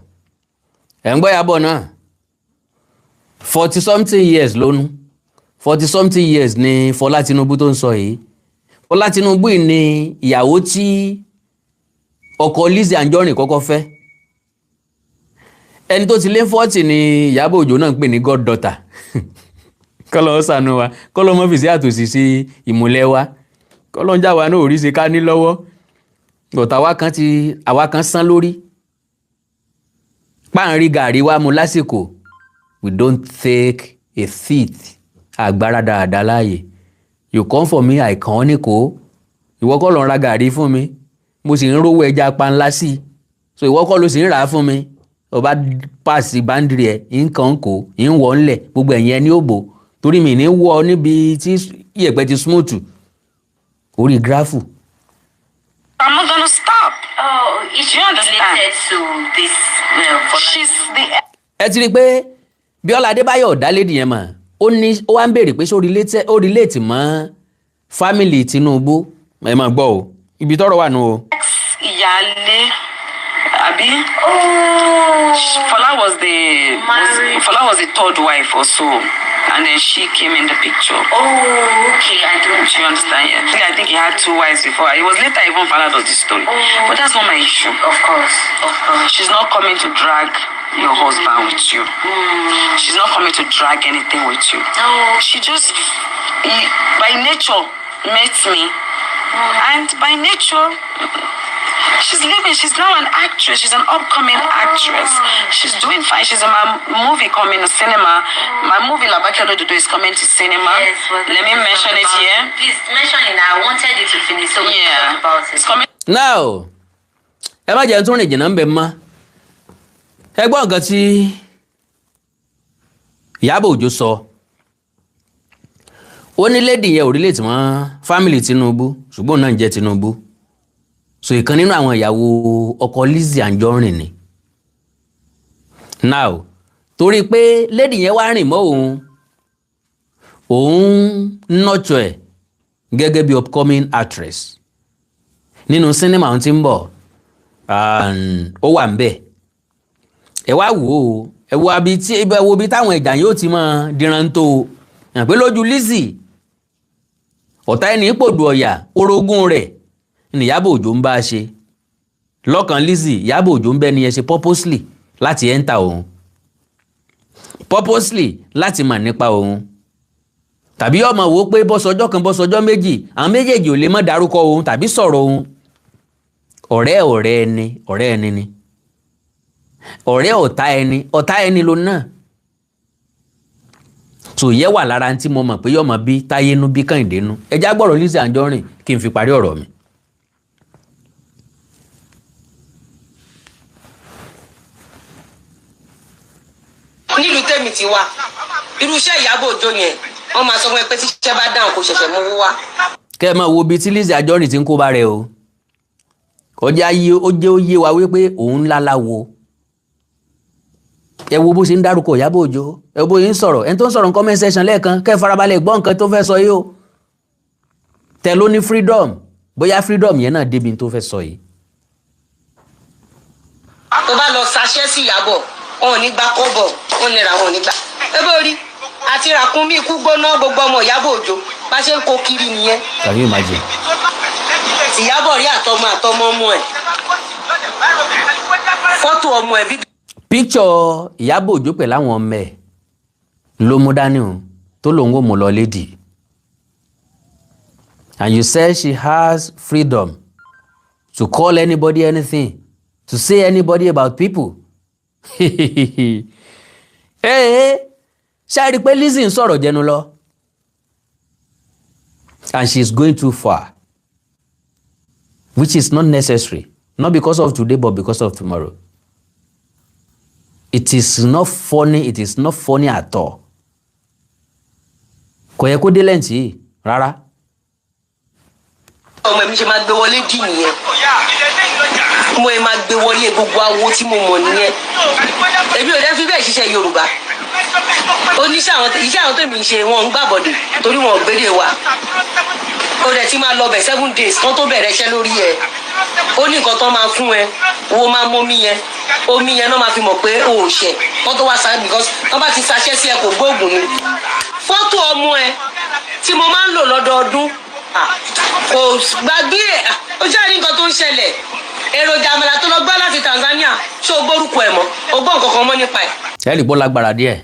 Speaker 1: ẹ̀ ń gbọ́ Ìyábọ̀ náà, 40 something years lónú, 40 something years ni Fọlá Tinubu tó ń sọ yìí. Fọlá Tinubu yìí ni ìyàwó tí ọkọ Lizzy Anjorin kọ́kọ́ fẹ́. Ẹni tó ti lé 40 ni Ìyábọ̀ Òjó náà ń pè ní goddaughter. Kọ́lọ́ ṣàánú wa, kọ́lọ́ mọ́ fìsí àtòsí sí ìmùlẹ̀ wa, kọ́lọ́ ń já wa náà ò rí ṣe ká ní lọ́wọ́ bọ̀tà àwa kan ti àwa kan sán lórí páàrin gàrí wa mu lásìkò. We don't take a seat. Agbára dáadáa láàyè. You come for me, I kàn ọ́ ní kó. Ìwọ kọ́ ló ń ra gàrí fún mi, mo sì ń rówó ẹja panlá sí i, so ìwọ kọ́ ló sì ń rà á fún mi. Ó bá pàṣẹ boundary ẹ̀, nǹkan kò ń wọ̀ ńlẹ̀, gbogbo ẹ̀yìn ẹni ò bò torí mi ní wọ níbi tí iyẹ̀pẹ̀ ti smooth orí gravel.
Speaker 3: I'm not gonna stop.
Speaker 4: Oh, is she
Speaker 3: Do you understand?
Speaker 4: related to this Fola?
Speaker 3: She's the
Speaker 1: Ẹ ti rí i pé Bíọ́lá Adébáyọ̀ ọ̀dá lady yẹn mọ̀. Ó ní ó wá ń béèrè pé ṣó relate mọ́ family Tinubu. Ẹ máa gbọ́ o, ibi tọ́rọ̀ wà nù o.
Speaker 3: Ex ìyáálé, àbí?
Speaker 4: Oh.
Speaker 3: Fola was the
Speaker 4: Married.
Speaker 3: Fola was the third wife or so, and then she came in the picture.
Speaker 4: Oh, okay. I don't.
Speaker 3: Do you understand? Yeah. I think he had two wives before. It was later I even found out of this story.
Speaker 4: Oh.
Speaker 3: But that's not my issue.
Speaker 4: Of course, of course.
Speaker 3: She's not coming to drag your husband with you. She's not coming to drag anything with you.
Speaker 4: No.
Speaker 3: She just, by nature, met me. And by nature, she's living. She's now an actress. She's an upcoming actress. She's doing fine. She's in my movie coming to cinema. My movie Labake Olododo is coming to cinema.
Speaker 4: Yes, well,
Speaker 3: Let me
Speaker 4: let's
Speaker 3: mention
Speaker 4: talk
Speaker 3: it
Speaker 4: about
Speaker 3: here.
Speaker 4: Please mention it. I wanted you to finish so we can
Speaker 3: Yeah.
Speaker 4: talk about it.
Speaker 3: It's coming
Speaker 1: Now, ẹ má jẹ́ tún rìn jìnnà ń bẹ̀ mọ́. Ẹ gbọ́ nǹkan tí Ìyábọ̀ Òjó sọ. Ó ní lady yẹn ò relate mọ́ family Tinubu, ṣùgbọ́n òun náà ń jẹ́ Tinubu, so ìkan nínú àwọn ìyàwó ọkọ Lizzy Anjorin ni. Now, torí pé lady yẹn wá rìn mọ́ òun, Òun nurture ẹ̀ gẹ́gẹ́ bí upcoming actress nínú sinimá ohun tí ń bọ̀, ó wà ń bẹ̀. Ẹ wá wò ó, ẹ wo abi tí ẹ wo bí táwọn ẹ̀jà yóò ti máa diran tó o hàn pé lójú Lizzy, ọ̀tá ẹni pòdù ọ̀yà, orogún rẹ̀ ní Ìyábọ̀ Òjó ń bá a ṣe. Lọ́kàn Lizzy, Ìyábọ̀ Òjó ń bẹ́ ni ẹ ṣe purposely láti enter òun, purposely láti mà nípa òun, tàbí ọmọ wo pé bọ́sọjọ́ kan, bọ́sọjọ́ méjì, àwọn méjèèjì ò lè má darúkọ òun tàbí sọ̀rọ̀ òun. Ọ̀rẹ́ ọ̀rẹ́ ẹni, ọ̀rẹ́ ẹni ni. Ọ̀rẹ́ ọ̀tá ẹni, ọ̀tá ẹni ló náà tó yẹ wà lára tí mo mọ̀ pé yọmọ bí táyé nú bí Kẹ́hìndé nú. Ẹjá gbọ́rọ̀ Lizzy Anjorin kí n fi parí ọ̀rọ̀ mi.
Speaker 2: Nílùú tèmi ti wá, irú iṣẹ́ Ìyábọ̀ Òjó yẹn, wọ́n máa sọ fún ẹ pé tíṣẹ́ bá dáhùn, kó ṣẹ̀ṣẹ̀ mú owó wá.
Speaker 1: Kẹ́ ẹ máa wo ibi tí Lizzy Anjorin ti ń kó bá rẹ o. Ọjà yé ó jẹ́ ó yé wa wípé òun láláwo. Ẹ wo bó ṣe ń dárúkọ Ìyábọ̀ Òjó, ẹ wo bó ṣe ń sọ̀rọ̀. Ẹni tó ń sọ̀rọ̀ comment section lẹ́ẹ̀kan, kẹ́ ẹ farabalẹ̀ gbọ́ nǹkan tó fẹ́ sọ yìí o. Tẹ ló ní freedom, bóyá freedom yẹn náà débi tó fẹ́ sọ yìí.
Speaker 2: Tó bá lọ ṣaṣẹ́ sí Ìyábọ̀, wọn ò ní gba kọ́bọ̀, wọn nira, wọn ò ní gbà. Ẹ bó rí àti ràkúnmí ikú gbóná, gbogbo ọmọ Ìyábọ̀ Òjó bá ṣe ń kó kiri nìyẹn.
Speaker 1: Can you imagine?
Speaker 2: Ìyábọ̀ rí àtọmọ àtọmọ ọmọ ẹ̀, fọ́tò ọmọ ẹ̀ bí.
Speaker 1: Picture Ìyábọ̀ Òjó pẹ̀lú àwọn ọmọ ẹ̀ ló mú dání o, tó lòun ò mú lọ lédì. And you said she has freedom to call anybody anything, to say anybody about people. Ee, ṣe é rí i pé Lizzy ń sọ̀rọ̀ jẹnu lọ, and she is going too far, which is not necessary, not because of today but because of tomorrow. It is not funny, it is not funny at all. Kò yẹ kó dé lẹ́ǹtì yìí rárá.
Speaker 2: Ọmọ mi ṣe máa gbé wọlé dì nìyẹn, mo ẹ máa gbé wọlé gbogbo awo tí mo mọ̀ nìyẹn. Èmi ò dẹ́ fi bẹ́ẹ̀ ṣiṣẹ́ Yorùbá. Oníṣẹ́ àwọn, iṣẹ́ àwọn tèmi ń ṣe, wọn ń gbàbọ̀dè torí wọn ò gbédè wa. Ó dẹ̀ ti máa lọ bẹ̀ 7 days kán tó bẹ̀rẹ̀ iṣẹ́ lórí ẹ̀. Ó ní nǹkan tó máa fún ẹ, wo máa mú omi yẹn, omi yẹn náà máa fi mọ̀ pé o ò ṣẹ̀ kán tó wá sa, because wọ́n bá ti ṣaṣẹ́ sí ẹ, kò gbóògùn ni. Fọ́tò ọmọ ẹ tí mo máa ń lò lọ́dọọdún, kò gbàgbé ẹ̀. Ó jẹ́ ní nǹkan tó ń ṣẹlẹ̀. Èròjà àmàlà tó lọ gbá láti Tanzania, ṣé o gbórúkọ ẹ̀ mọ́? O gbọ́ nǹkan kan mọ́ nípa ẹ̀?
Speaker 1: Ẹ lè gbọ́ lágbára díẹ̀.